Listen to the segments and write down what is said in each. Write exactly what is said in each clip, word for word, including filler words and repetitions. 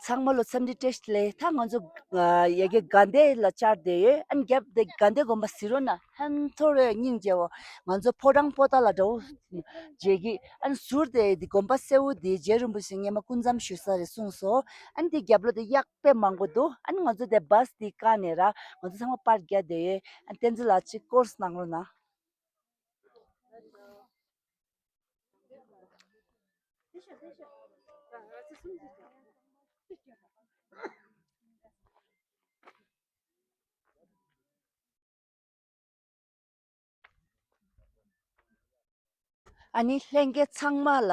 ཚང་མ་ལ་འཚམས་འདྲི་བཀྲ་ཤིས་བདེ་ལེགས། ད་ང་ཚོ་ཨ་ཡ་གི་དགའ་ལྡན་ལ་བཅར་བསྡད་ཡོད། ཨ་ནི་རྒྱབ་དེ་དགའ་ལྡན་དགོན་པ་ཟེར་རོ་ན་ཧན་ཐོར་རེ་སྙིང་རྗེ་བོ། ང་ཚོ་ཕོ་བྲང་པོ་ཏཱ་ལ་འདྲ་བོ་མཇལ་གི། ཨ་ནི་ཟུར་དེ་དེ་དགོན་པ་སེར་པོ་དེ་རྗེ་རིན་པོ་ཆེ་སྔོན་མ་སྐུ་མཚམས་བཞུགས་ས་རེད་གསུངས་སོ། ཨ་ནི་དེ་རྒྱབ་ལོགས་དེ་གཡག་དཔེ་མང་པོ་འདུག་ཨ་ནི་ང་ཚོ་དེ་བཱས་དེ་བཀག་ནས་ར་ང་ཚོ་ཚང་མ་པར་རྒྱག་བསྡད་ཡོད། ཨ་ནི་བསྟན་འཛིན་ལགས་ཅིག་སྐོར་གནང་རོགས་གནང་། ཨ་ནི་ལྷན་རྒྱས་ཚང་མ་ལ་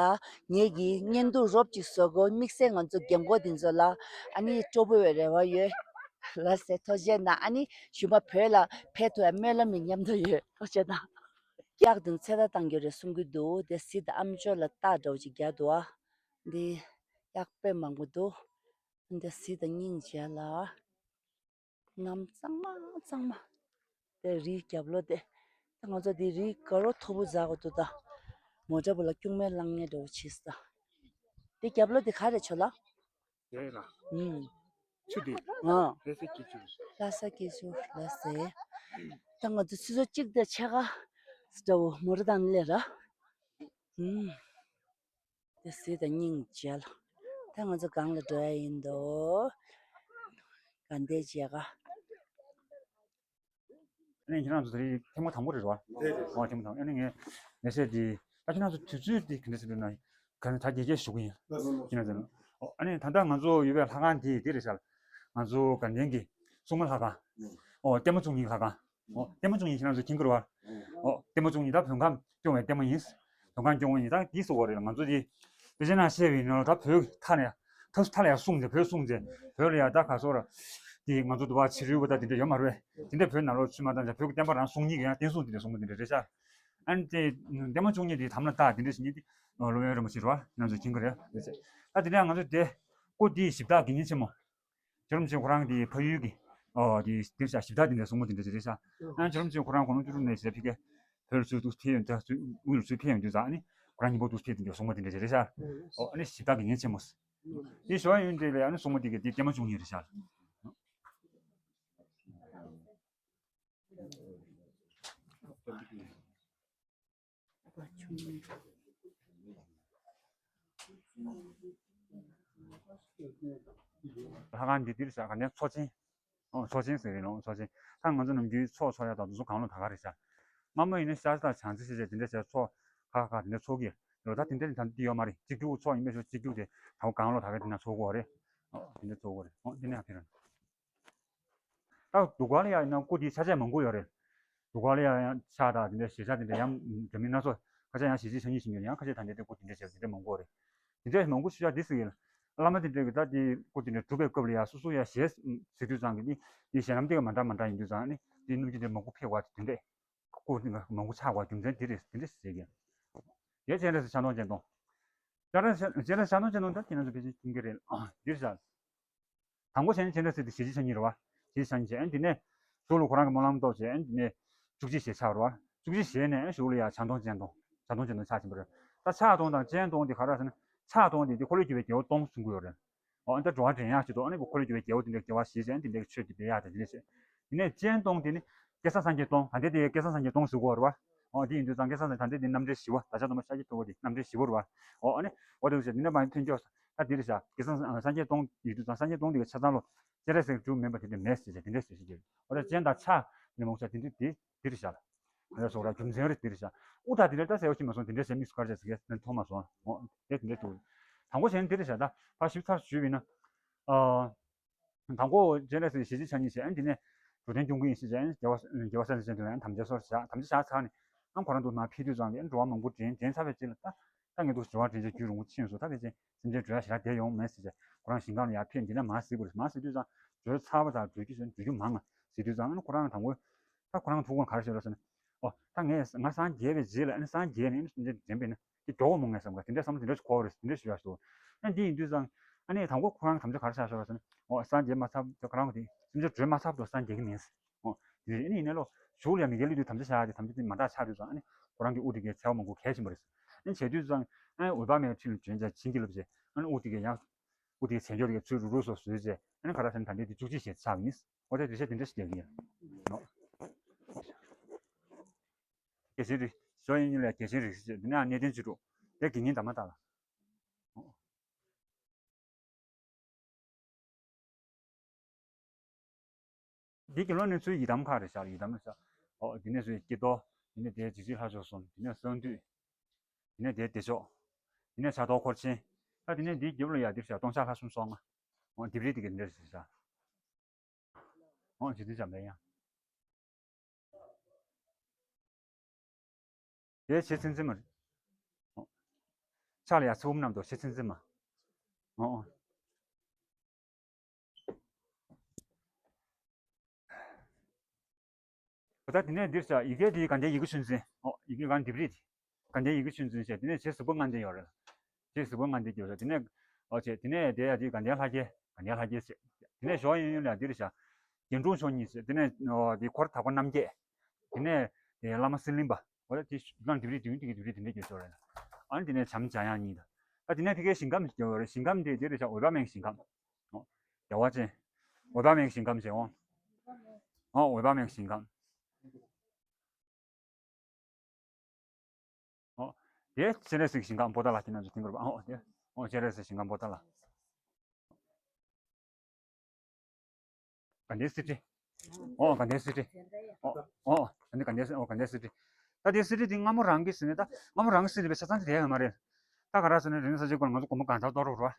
ངེད་ཀྱི་བརྙན་ཐུང་རོབ་ཅིག་བཟོ་དགོས། དམིགས་བསལ་ང་ཚོ་རྒན་གོག་འདི་ཚོ་ལ་ཨ་ནི་སྤྲོ་པོ་ཡོད་རེ་བ་ཡོད། ལགས་སེ་ཐུགས་རྗེ་གནང་། ཨ་ནི་གཞུག་མ་བོད་ལ་ཕེབས་ཐུབ་ཡ་སྨོན་ལམ་ནི་མཉམ་དུ་ཡོད། ཐུགས་རྗེ་གནང་། གཡག་དང་ཚེ་ཐར་བཏང་རྒྱུ་རེད་གསུང་གི་འདུག་དེ་གཟིག་དང་ཨ་མཆོག་ལ་རྟགས་འདྲ་བོ་ཅིག་རྒྱག་འདུག་ཨ། འདི་གཡག་དཔེ་མང་པོ་འདུག་འདི་གཟིག་དང་སྙིང་རྗེ་ལ། གནམ་གཙང་མ་གཙང་མ། དེ་རིའི་རྒྱབ་ལོགས་དེ། ད་ང་ཚོ་འདི་རིའི་དཀར་པོ་མཐོ་པོ་འཛེག་དགོས་འདུག་ད་མོ་ཊ་བུ་ལ་སྐྱུག་མེར་ལངས་ངེས་འདྲ་བོ་བྱས་ད། དེ་རྒྱབ་ལོགས་དེ་ག་རེ་ཆོ་ལ། དེ་ལ། ཨུམ། ཆུ་དེ། ཨ། ལྷ་ས་སྐྱིད་ཆུ། ལྷ་ས་སྐྱིད་ཆུ་ལ་ཟེར། ད་ང་ཚོ་ཆུ་ཚོད་གཅིག་དང་ཕྱེད་ཀ་འདྲ་བོ་མོ་ཊ་བཏང་སླེབས་ར། ཨུམ། དེ་གཟིག་དང་སྙིང་རྗེ་ལ། ད་ང་ཚོ་སྒང་ལ་འགྲོ་ཡ་ཡིན་དོ། དགའ་ལྡན་མཇལ་ཁ། ཨ་ནི་ཁྱེད་རང་ཚོ་དེ་རིང་ཐེངས་མ་དང་པོ་རེད་བ། རེད་རེད། ཨོ་ཐེངས་མ་དང་པོ། ཨ་ནི་ངས་ངས་བཤད་དེ་ད་ཁྱེད་རང་ཚོ་དུས་ཚོད་དེ་ག་འདྲ་ཟེར་འདུག་ན་ག་ནས་ད་རྒྱལ་སྐྱེས་ཞུ་གི་ཡིན། ལགས་སོ་ལགས་སོ། ཁྱེད་རང་ཚོ་ཨོ་ཨ་ནི་ད་ལྟ་ང་ཚོ་ཡོད་པའི་ལྷ་ཁང་དེ་དེ་རེད་ཤག་ང་ཚོ་དགའ་ལྡན་གྱི་སྲུང་མ་ལྷ་ཁང་། ཨོ་བརྟན་མ་བཅུ་གཉིས་ལྷ་ཁང་། ཨོ་བརྟན་མ་བཅུ་གཉིས་ཁྱེད་རང་ཚོ་མཁྱེན་གྱི་རེད་བ། ཨོ་བརྟན་མ་བཅུ་གཉིས་ད་བོད་ཁམས་སྐྱོང་བའི་བརྟན་མ་ཡིན། བོད་ཁམས་སྐྱོང་བ་ཡིན། ད་འདི་སོ་བ་རེད། ང་ཚོ་འདི་དཔེ་ཆ་ནང་བཤད་པའི་ནང་ལ་ད་བོད་མཐའ་ནས་མཐའ་མཐའ་ལ་ཡང་སྲུང་ཚེ་བོད་སྲུང་ཚེ་བོད་ལ་ཡང་ད་ག་སོ་ར། འདི་ང་ཚོ་འདུལ་བ་ཕྱི་རོལ་པོ་ད་དེ་འདྲ་ཡོད་མ་རེད། དེ་འདྲ་བོད་ནང་ལོགས་ཚུད་མ་བཏང་ཚེ་བོད་ཀྱི་བསྟན་པ་རང་སྲུང་ཉིད་ཀྱི་ཡང་བསྟན་སྲུང་དེ་འདྲ་སྲུང་མ་དེ་འདྲ་རེད་ཤག་ཨ་ནི་དེ་བརྟན་མ་བཅུ་གཉིས་དེ་དམ་ལ་བཏགས་དེ་འདྲ་ཞིག་ཉིད་དེ་སློབ་དཔོན་རིན་པོ་ཆེ་རེད་བ། ང་ཚོ་མཁྱེན་གྱི་རེད། ད་དེ་འདྲ་ང་ཚོ་དེ་སྐུ་དེའི་ཞབས་བཏགས་དགེ་བསྙེན་ཆེན་མོ། རྗེ་རིན་པོ་ཆེ་ཁོ་རང་གི་ཕ་ཡུལ་གྱི་ཨོ་དེ་དེ་ཤ་ཞིབ་ཕྲ་དེ་འདྲ་གསུང་མོ་དེ་འདྲ་རེད་ཤག་ཨ་རྗེ་རིན་པོ་ཆེ་ཁོ་རང་དགུང་ལོ་བཅུ་དྲུག་ནས་ཞེ་ཕི་ཀའི་བོད་ལ་ཚུར་འདུག་ཕེབས་ཡོང་དུས་དབུས་ལ་ཚུར་ཕེབས་ཡོང་དུས་ཙང་ཨ་ནི་ཁོ་རང་ཉིན་པོ་འདུག་ཕེབས་དེ་འདྲ་གསུང་མོ་དེ་འདྲ་རེད་ཤག་ཨོ་ཨ་ནི་ཞིབ་ཕྲ་དགེ་བསྙེན་ཆེན་མོ། དེ་ཞོ་ཡོན་དེ་ལས་ཨ་ནི་གསུང་མོ་དེ་གི་དེ་བརྟན་མ་བཅུ་གཉིས་རེད་ཤག་ལྷ་ཁང་འདི་འདིར་བཞག་ག་ནས་ཚོགས་ཆེན། ཨོ་ཚོགས་ཆེན་ཟེར་གི་ནོ་ཚོགས་ཆེན། ད་ང་ཚོ་ནམ་རྒྱུན་ཚོགས་ཚོགས་ཡ་དང་དུ་ཚོགས་གང་ལོ་ད་ག་རེད་ཤག་སྔ་མོ་ཡིན་ན་ཤ་སྟག་བྱང་རྩེ་ཞེས་བྱས་དེ་འདྲ་བྱས་ཚོགས་ཁ་ཁ་དེ་འདྲ་ཚོགས་ཀྱི་ཡོད། ད་དེ་འདྲ་ནི་ད་འདི་ཡོད་མ་རེད། གཅིག་གྱུར་ཚོགས་ཡིན་པའི་ཤོག་གཅིག་གྱུར་དེ་ད་གང་ལོ་ད་ག་དེ་ན་ཚོགས་གོ་རེད། ཨོ་དེ་འདྲ་ཚོགས་གོ་རེད། ཨོ་དེ་ནས་ཡང་ཕེབས་ར། ད་འདུ་ཁང་ལ་ཡང་ཡིན་ན་སྐུ་དེའི་ཆ་ཆས་མང་པོ་ཡོད་རེད། འདུ་ཁང་ལ་ཡང་ཡང་ཕྱག་དང་དེ་འདྲའི་ཞལ་ཆ་དེ་འདྲ་ཡང་འདྲ་མིན་སྣ་ཚོགས་ཁ་ཆ་ཡང་ཞལ་ཆད་ཆ་གཉིས་ཕྱིན་ཡོད། ཡང་ཁ་ཆ་ད་འདྲའི་སྐུ་དེ་འདྲ་བྱས་དེ་འདྲ་མང་པོ་རེད། དེ་འདྲ་མང་པོ་ཞུ་ཡ་འདི་ཟེར་གི་བླ་མ་དེ་འདྲ་གི་ད་དེ་སྐུ་དེ་འདྲ་གྲུབ་པའི་སྐབས་ལ་ཡང་སོ་སོ་ཡང་ཞལ་ཟེར་དུས་ཙང་གི་དེ་ཞལ་ལམ་དེ་ག་མ་འདྲ་མ་འདྲ་ཡིན་དུས་ཙང་ནི་དེ་སྣུམ་གྱི་དེ་མང་པོ་ཕེབས་པ་དེ་འདྲ་སྐུ་དེ་མང་པོ་ཆགས་པ་རྒྱུ་མཚན་དེ་རེད། དེ་འདྲ་ཟེར་གི་ཡ་སྤྱན་རས་གཟིགས་ཆང་འཐུང་སྤྱན་འཐུང་། སྤྱན་རས་གཟིགས་ཆང་འཐུང་སྤྱན་འཐུང་ད་དེ་ན་ཚོ་ཕལ་ཆེར་མཁྱེན་གི་རེད། འདིར་ཤར། དང་པོ་བྱས་ན་སྤྱན་རས་གཟིགས་དེ་ཞལ་གཅིག་ཕྱག་གཉིས་རེད་བ། ཞལ་གཅིག་ཕྱག་གཉིས་བྱས། ཨ་ནི་དེ་ནས་གཞུག་ལ་ཁོ་རང་གི་སྨོན་ལམ་ཐོབ་བྱས། ཨ་ནི་དེ་ནས་བཅུ་གཅིག་ཞལ་ཆགས་རེད་བ། བཅུ་གཅིག་ཞལ་ནས་ཨ་གཞུག་ལ་ཡ་ཆང་འཐུང་སྤྱན་འཐུང་། ཆང་འཐུང་སྤྱན་འཐུང་ཆགས་ཕྱིན་པ་རེད། ད་ཕྱག་སྟོང་དང་སྤྱན་སྟོང་དེ་ག་རེ་ཟེར་ན། ཕྱག་སྟོང་དེ་དེ་འཁོར་ལོས་སྒྱུར་བའི་རྒྱལ་པོ་སྟོང་གསུང་གི་ཡོད་རེད། ཨོ་ཨ་ནི་ད་འགྲོ་བ་འདྲེན་ཡག་ཅིག་འདུག་ཨ་ནི་འཁོར་ལོས་སྒྱུར་བའི་རྒྱལ་པོ་དེ་འདྲའི་སྐྱེ་བ་བཞེས་བྱས། ཨ་ནི་དེ་འདྲའི་ཆོས་དེ་འབད་ཡག་དང་དེ་འདྲ་བྱས། དེ་ནས་སྤྱན་སྟོང་དེ་ནི་སྐལ་བཟང་སངས་རྒྱས་སྟོང་། ད་ལྟའི་དེ་སྐལ་བཟང་སངས་རྒྱས་སྟོང་ཟེར་གོ་རེད་བ། ཨོ་དེ་ཡིན་དུས་ཙང་སྐལ་བཟང་ད་ལྟའི་དེ་རྣམ་འདྲེན་བཞི་པོ། བདག་ཅག་སྟོན་པ་ཤཱཀྱ་ཐུབ་པ་དེ་རྣམ་འདྲེན་བཞི་པོ་རེད་བ། ཨོ་ཨ་ནི་འོ་དེ་བྱས་དེ་ནས་མར་ཐོན་སྐྱོད། ད་འདི་རེད་ཤག་སྐལ་བཟང་སངས་རྒྱས་སྟོང་ཡིན་དུས་ཙང་སངས་རྒྱས་སྟོང་དེ་གི་ཆ་ཚང་ལོ་སྤྱན་རས་གཟིགས་དྲུག་མིན་པ་དེ་འདྲ་མེད་ཟེར་བྱས་དེ་འདྲ་ཟེར་ཞིག་གི། འོ་ད་སྤྱན་དང་ཕྱག་ནི་མོ་ཤ་དེ་འདྲ་དེ་དེ་རེད་ཤག་ལ། ང་ཚོ་སོགས་ར་རྒྱུ་མཚན་རེད་དེ་རེད་ཤག་དབུ་ཐག་དེ་འདྲ་ད་ཟེར་བ་ཞིག་མ་སོང་། དེ་འདྲ་ཟེར་དམིགས་སུ་བཀར་བྱས་ཟེར་མཁན་མཐོང་མ་སོང་། འོ་དེ་དེ་འདྲ་འདུག་དང་པོ་བྱས་ན་དེ་རེད་ཤག་ད་ཕར་ཞིབ་ཚགས་ཞུས་པ་ཡིན་ན། ཨ། དང་པོ་སྤྱན་རས་གཟིགས་ཞལ་གཅིག་ཕྱག་གཉིས་བྱས། ཨ་ནི་དེ་ནས་འགྲོ་དོན་སྐྱོང་གི་ཡིན་ཟེར་བྱས། ཨ་ནི་རྒྱལ་བ་རྒྱལ་བ་སྲས་བཅས་ཀྱི་ཨ་ནི་དམ་བཅའ་སོགས་བཞག་དམ་བཅའ་བཞག་ཚར་ནས་ཨ་ནི་ཁོ་རང་འདུག་ནང་ཕེབས་དུས་ཙང་གི་ཨ་ནི་འགྲོ་བ་མང་པོ་འདྲེན། འདྲེན་ཚར་བའི་རྗེས་ལ་ད་ད་ངས་འདུག་འགྲོ་བ་འདྲེན་བྱས་རྒྱུན་རིང་པོ་ཕྱིན་སོང་། ད་ཕལ་ཆེར་སེམས་ཅན་སྒྲོལ་ཡག་ཞེ་དྲག་བསྡད་ཡོང་མེད་ཟེར་བྱས། ཁོ་རང་ཞིང་ཁམས་ལ་ཡར་ཕེབས་འདི་ན་མར་གཟིགས་དགོས་རེད། མར་གཟིགས་དུས་ཙང་སྒྲོལ་ཚར་བ་དང་སྒྲོལ་རྒྱུ་ཟེར་ན་སྒྲོལ་རྒྱུ་མང་ང་ཟེར་དུས་ཙང་། ཨ་ནི་ཁོ་རང་དང་པོ་ད་ཁོ་རང་ཐུགས་དགོངས་ག་རེ་བཞེས་རོགས་ཟེར་ན། ཨོ་ད་ངས་ང་སངས་རྒྱས་པའི་རྗེས་ལ་ཨ་ནི་སངས་རྒྱས་ནས་ཨ་ནི་སེམས་ཅན་འདྲེན་པས་ན་དེ་མགྱོགས་པོ་མོ་ངས་བསམ་ག་དེ་འདྲ་བསམ་བློ་དེ་འདྲ་ཞིག་འཁོར་བ་རེད། དེ་འདྲ་ཞིག་ཡོད་ཞུ། ཨ་འདི་ཡིན་དུས་ཙང་ཨ་ནི་དང་པོ་ཁོ་རང་དམ་བཅའ་ག་རེ་བཞག་ཤོག་ཟེར་ན། ཨོ་སངས་རྒྱས་མ་ཚར་དུས་ཁོ་རང་གི་དེ་སེམས་ཅན་སྒྲོལ་མ་ཚར་དུས་སངས་རྒྱས་ཀྱི་མིན་ཟེར། ཨོ་དེ་རེད། ཨ་ནི་ཡིན་ནའི་ལོ་གཞུག་ལ་ཡང་མི་རྒན་ལུས་དུས་དམ་བཅའ་བཞག་དེ་དམ་བཅའ་དེ་མ་འདང་ཆགས་དུས་ཙང་ཨ་ནི་ཁོ་རང་གི་དབུ་དེ་གའི་ཚལ་པ་མང་པོ་གས་ཕྱིན་པ་རེད། ཨ་ནི་བྱས་དུས་ཙང་ཨ་ནི་འོད་དཔག་མེད་ཁྲི་ལ་བྱོན་བྱས་བྱིན་གྱིས་བརླབས་བྱས། ཨ་ནི་དབུ་དེ་གའི་ཡང་། དབུ་དེའི་བྱེད་སྐྱོར་གྱི་ཚུལ་རུ་རུ་སོགས་བཟོས་རྗེས། ཨ་ནི་ག་རེ་ཟེར་ན་ད་འདི་དེ་བཅུ་གཅིག་ཞེས་ཆགས་པ་ཡིན། འོ་དེ་འགྲེལ་བཤད་དེ་འདྲ་ཞིག་རྒྱག་གི་ཡིན་ནོ། རྒྱལ་ཆེན་རིགས་ཞོ་ཡིན་ཡིན་ལ་རྒྱལ་ཆེན་རིགས་ཞེས་འདི་ནས་གནས་བརྟན་བཅུ་དྲུག་དེ་དགེ་བསྙེན་དམ་མ་དག་ལ། འདི་དགེ་སློང་ནི་ཚུལ་ཡི་དམ་ཁ་རེ་བཞག་ཡི་དམ་རེ་བཞག་འོ་འདི་ནས་ཚུལ་ཀྱེ་རྡོར། འདི་ནས་དེའི་འཇིགས་བྱེད་ལྷ་མཆོག་གསུམ། འདི་ནས་གསང་འདུས། འདི་ནས་དེའི་བདེ་མཆོག་འདི་ནས་ཕྱག་རྡོར་འཁོར་ཆེན། ད་འདི་ནས་འདིའི་རྒྱབ་ལ་ཡ་འདིར་བཞག་སྟོང་ཕྲག་ལྷ་གསུམ་སོགས་ལྔ། འོ་ལྡེབས་རིས་དེ་ག་འདིར་བཞག་འོ་རྗེ་བཙུན་འཇམ་པའི་དབྱངས། དེའི་ཕྱེད་ཚིམ་ཚིམ་མ། འོ། ཕྱག་ལ་ཡ་ཚེ་འབུམ་རྣམས་དང་ཕྱེད་ཚིམ་ཚིམ་མ། འོ་འོ། ད་དེ་ནས་འདིར་བཞག་ཡི་གེ་དེའི་དགའ་ལྡན་ཡི་གེ་ཆུང་འཛིན། འོ་ཡི་གེ་གང་ལྡེབས་རིས་དེ། དགའ་ལྡན་ཡི་གེ་ཆུང་འཛིན་བྱས་དེ་ནས་རྗེ་གཟུགས་པོ་ལྔ་ལྡན་ཡོད་རེད། རྗེ་གཟུགས་པོ་ལྔ་ལྡན་ཡོད་རེད་དེ་ནས། འོ་བྱས་དེ་ནས་དེ་ཡ་དེ་དགའ་ལྡན་ལྷ་བརྒྱ། དགའ་ལྡན་ལྷ་བརྒྱ་བྱས། དེ་ནས་ཞོ་ཡིན་ཡིན་ལ་འདིར་བཞག་རྒྱན་དྲུག་མཆོག་གཉིས་བྱས་དེ་ནས། འོ་དེ་འཁོར་དག་པ་རྣམ་བརྒྱད། དེ་ནས་དེ་བླ་མ་སི་ལིང་པ། འོ་ད་དེ་ལྷ་ལྡེབས་རིས་དེ་ཡུན་དེ་གི་ལྡེབས་རིས་དེ་འདྲ་གྱུར་ཡོད་རེད། ཨ་ནི་དེ་ནས་བྱམས་འཇམ་དབྱངས་གཉིས་དང་། ད་དེ་ནས་ཕ་གིའི་ཞིང་ཁམས་ཡོད་རེད། ཞིང་ཁམས་དེ་འདིར་བཞག་འོད་དཔག་མེད་ཀྱི་ཞིང་ཁམས། འོ། བདེ་བ་ཅན། འོད་དཔག་མེད་ཀྱི་ཞིང་ཁམས་བྱས་འོང་། འོ་འོད་དཔག་མེད་ཀྱི་ཞིང་ཁམས། འོ། དེ་སྤྱན་རས་གཟིགས་ཀྱི་ཞིང་ཁམས་པོ་ཏཱ་ལ་ཁྱེད་རྣམ་ཚོ་མཐོང་གི་རེད་པ། འོ་དེ། འོ་སྤྱན་རས་གཟིགས་ཞིང་ཁམས་པོ་ཏཱ་ལ། དགའ་ལྡན་གསེར་ཁྲི། འོ་དགའ་ལྡན་གསེར་ཁྲི། འོ་འོ་ཨ་ནི་དགའ་ལྡན་གསེར། འོ་དགའ་ལྡན་གསེར་ཁྲི། ད་དེ་གསེར་ཁྲི་དེ་སྔ་མོ་རང་གི་ཟེར་ནས་ད་སྔ་མོ་རང་གི་གསེར་ཁྲི་བའི་ཆ་ཚང་དེ་ཡོད་མ་རེད། ད་ག་རེ་ཟེར་ན་རིག་གནས་གསར་བརྗེའི་སྐོར་ལ་ང་ཚོ་དགོན་པ་གང་ལྟར་གཏོར་རོགས་རོགས།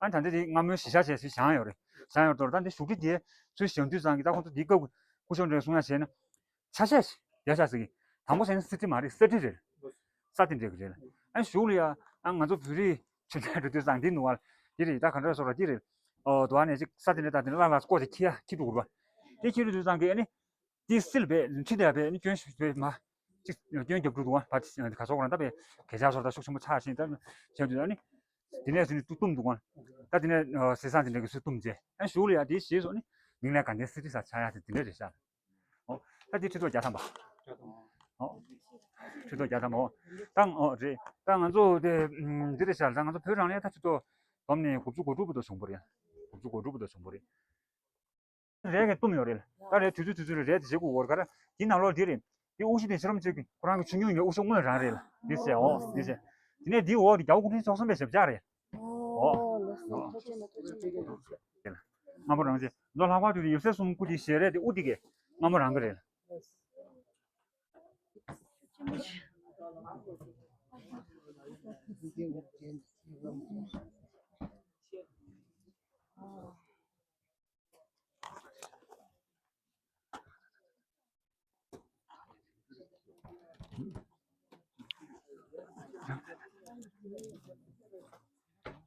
ཨ་ནི་ད་ལྟ་དེ་སྔ་མོའི་གཞི་བཞག་བྱས་ཟིན་བཞག་ཡོད་རེད། བཞག་ཡོད་རེད། ད་འདི་བཞུགས་ཁྲི་དེ་ཚུར་བཞེངས་དུས་ཙང་གི་ད་ཁོང་ཚོ་འདི་སྐབས་ཀྱི་སྐུ་ཞབས་འདྲ་གསུང་ཡ་བྱས་ན། ཆ་ཤས་ཤིག་རྒྱག་ཤག་ཟེར་གི། དང་པོ་བྱས་ན་གསེར་ཁྲི་མ་རེད། གསེར་ཁྲི་རེད། ས་དེ་འདྲ་གི་རེད། ཨ་གཞུག་ལ་ཡ། ཨ་ང་ཚོ་བོད་རིགས་ཆོས་ལྡན་འགྲོ་དུས་ཙང་འདི་ནུ་བ་འདི་རེད། ད་ག་འདྲ་སོ་ར་འདི་རེད། ཨོ་དུ་བ་ནས་ཅིག་ས་དེ་འདྲ་ད་དེ་འདྲ་ལ་ལ་སྐོར་དེ་ཁྱི་ཡ་ཁྱི་འགྲོ་དགོས་པ། དེ་ཁྱི་འགྲོ་དུས་ཙང་གི་ཨ་ནི། དེ་སིལ་བས་ཁྲི་དེ་ཡ་བས་ཨ་ནི་སྐྱོན་ཞིག་བས་མ། ཅིག་སྐྱོན་རྒྱབ་འགྲོ་དུ་བ་བ་དེ་ག་སོ་ག་རང་ད་བས་གས་ཆག་སོ་ར་ད་ཤུགས་ཆེན་པོ་ཆགས་ཤིང་ད་བྱས་དུས་ཨ་ནི། དེ་ནས་ཟིན་ཏུ་བཏུམ་འདུག་ག་ད་དེ་ནས་ཟས་སང་དེ་འདྲ་གི་སུ་བཏུམ་རྗེས་ཨ་གཞུག་ལ་ཡ་དེ་ཞེས་སོ་ནི། མིང་ལ་དགའ་ལྡན་གསེར་ཁྲི་ས་ཆ་ཡ་དེ་དེ་འདྲ་རེད་ཤག་འོ། ད་དེ་ཁྲི་ཐོག་བརྒྱ་ཐམ་པ། འོ། ཁྲི་ཐོག་བརྒྱ་ཐམ་པ་འོ། ད་འོ་རེད། ད་ང་ཚོ་དེ་འདི་རེད་ཤག་ད་ང་ཚོ་བོད་རང་ལ་ད་ཁྲི་ཐོག་བསྡོམས་ནས་དགུ་བཅུ་གོ་དྲུག་བུ་དང་བྱུང་བ་རེད། དགུ་བཅུ་གོ་དྲུག་བུ་དང་བྱུང་བ་རེད། རས་ཀྱིས་བཏུམས་ཡོད་རེད། ད་རེད་དུས་ཚོད་དུས་ཚོད་རེད་རས་དེ་བྱེད་དགོས་བོར་ག་ར། དེའི་ནང་ལོགས་འདི་རེད། དེ་དབུ་ཞྭ་དེ་ཤེས་རམ་ཆོས་ཀྱི་ཁོ་རང་གི་ཆུང་ཆུང་ཡོད་དབུ་ཞྭ་དངོས་རང་རེད་ལ། འདི་བྱས་འོ་འདི་བྱས། དེ་ནས་འདིའི་འོག་དེ་རྒྱལ་བ་སྐུ་ཕྲེང་བཅུ་གསུམ་པའི་ཞབས་བཅགས་རེད། འོ། ལགས་སོ་ཐུགས་རྗེ་ཆེ་ཐུགས་རྗེ་ཆེ། སྔ་མོ་རང་བྱས་ལོ་ལྷག་པར་དུ་ཡབ་སྲས་གསུམ་སྐུ་དེའི་ཞལ་རས་དེ་དབུ་དེ་གས་སྔ་མོ་རང་གི་རེད།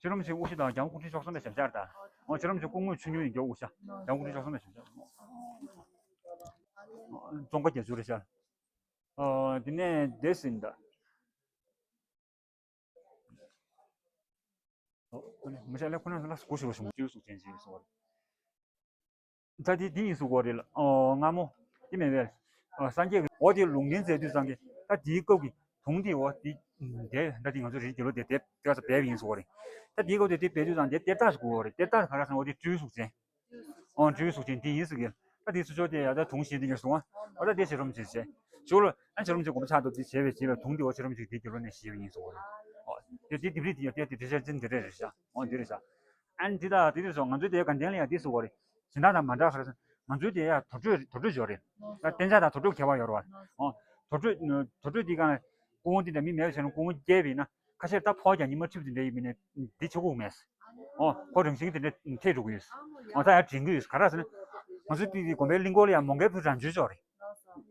ཤེས་རམ་ཆོས་དབུ་ཞྭ་དང་རྒྱལ་བ་སྐུ་ཕྲེང་བཅུ་གསུམ་པའི་ཞབས་བཅགས་དང་། འོ་ཤེས་རམ་ཆོས་སྐུ་དངོས་ཆུང་ཆུང་ཡིན་རྒྱལ་བ་དབུ་ཞྭ། རྒྱལ་བ་སྐུ་ཕྲེང་བཅུ་གསུམ་པའི་ཞབས་བཅགས། ཙོང་ཁ་རྒྱ་མཚོ་རེད་ཤག་འོ་དེ་ནས་དེ་ཟིན་ད། མི་ཤ་ལེ་ཁོ་ན་ལ་སྐུ་ཞབས་བྱུང་སྤྱི་གཟུགས་ཅན་ཞིག་སོང་བ་རེད། ད་དེ་དེ་ཡིན་གཟུགས་པོ་རེད་ལ། ཨོ་སྔ་མོ་དེ་མེད་པས། ཨོ་སངས་རྒྱས་ཀྱི་འོ་དེ་ལུང་བསྟན་མཛད་དུས་ཙང་གི་ད་དེའི་སྐབས་ཀྱི་དུང་དེ་འོ་དེ་དེ་ད་དེ་ང་ཚོ་རིགས་ཀྱི་ལོ་དེ་དེ་དེ་ག་ས་སྦས་པ་ཡིན་གཟུགས་པོ་རེད། ད་དེའི་སྐབས་དེ་དེ་སྦས་དུས་ཙང་དེ་གཏེར་རྟགས་ཞིག་དགོས་པ་རེད། གཏེར་རྟགས་ག་རེ་ཟེར་ན་འོ་དེ་སྤྲེའུ་གཟུགས་ཅན། ཨོ་སྤྲེའུ་གཟུགས་ཅན་དེ་ཡིན་ཟེར་གི། ད་དེ་ཚུར་ཕྱོགས་དེ་ཡ་ད་དུང་གཞན་དེ་ཉོས་སོང་ཨ། ཨོ་ད་དེ་ཤེས་རམ་བྱེད་བྱེད། ཞུ་ལ་ཨ་ཤེས་རམ་བྱེད་དགོངས་པ་ཆགས་འདུག་དེ་བྱས་པའི་རྗེས་ལ་དུང་དེ་འོ་ཤེས་རམ་བྱེད་དེ་རྒྱུ་ལོ་ནས་ཤེས་པ་ཡིན་གཟུགས་པོ་རེད། ཨོ་དེ་དེ་དེ་བྲིས་དེ་ཡོད་དེ་དེ་བྲིས་ཤག་ཅན་དེ་རེད་རེད་ཤག་འོ་འདི་རེད་ཤག་ཨ་ནི་འདི་དང་དེ་རེད་སོང་ང་ཚོའི་དེ་དགའ་ལྡན་ལ་ཡང་དེ་ཟེར་བ་རེད། གཞན་དག་དང་མ་འདྲ་ག་རེ་ཟེར། ང་ཚོའི་དེ་ཡང་དུར་ཁྲོད་དུར་ཁྲོད་ཞོ་རེད། ད་གཏན་འཇགས་དང་དུར་ཁྲོད་ཁྱད་པར་ཡོད་རེད་བ། ཨོ། དུར་ཁྲོད་དུར་ཁྲོད་འདི་གང་སྐུ་ངོ་འདི་འདྲ་མི་མེད་པ་བྱས་ན་སྐུ་ངོ་རྒྱས་པ་ཡིན་ན་ཁ་ཤས་ད་ཕོ་རྒྱག་ཉི་མ་ཁྲིབ་འདི་འདྲ་ཡིན་མིན་ནས་འདི་ཆོག་གི་མེད། ཨོ་ཁོ་རང་བཞིན་འདི་འདྲ་ཐེབས་འགྲོ་གི་ཡོད། ཨོ་ད་ཡང་དྲན་གི་ཡོད་ག་རེ་ཟེར་ན། ང་ཚོའི་དེ་དེ་དགོན་པའི་གླིང་སྐོར་ལ་ཡང་མོང་སྒར་བུ་རང་བྱོན་ཅོག་རེད།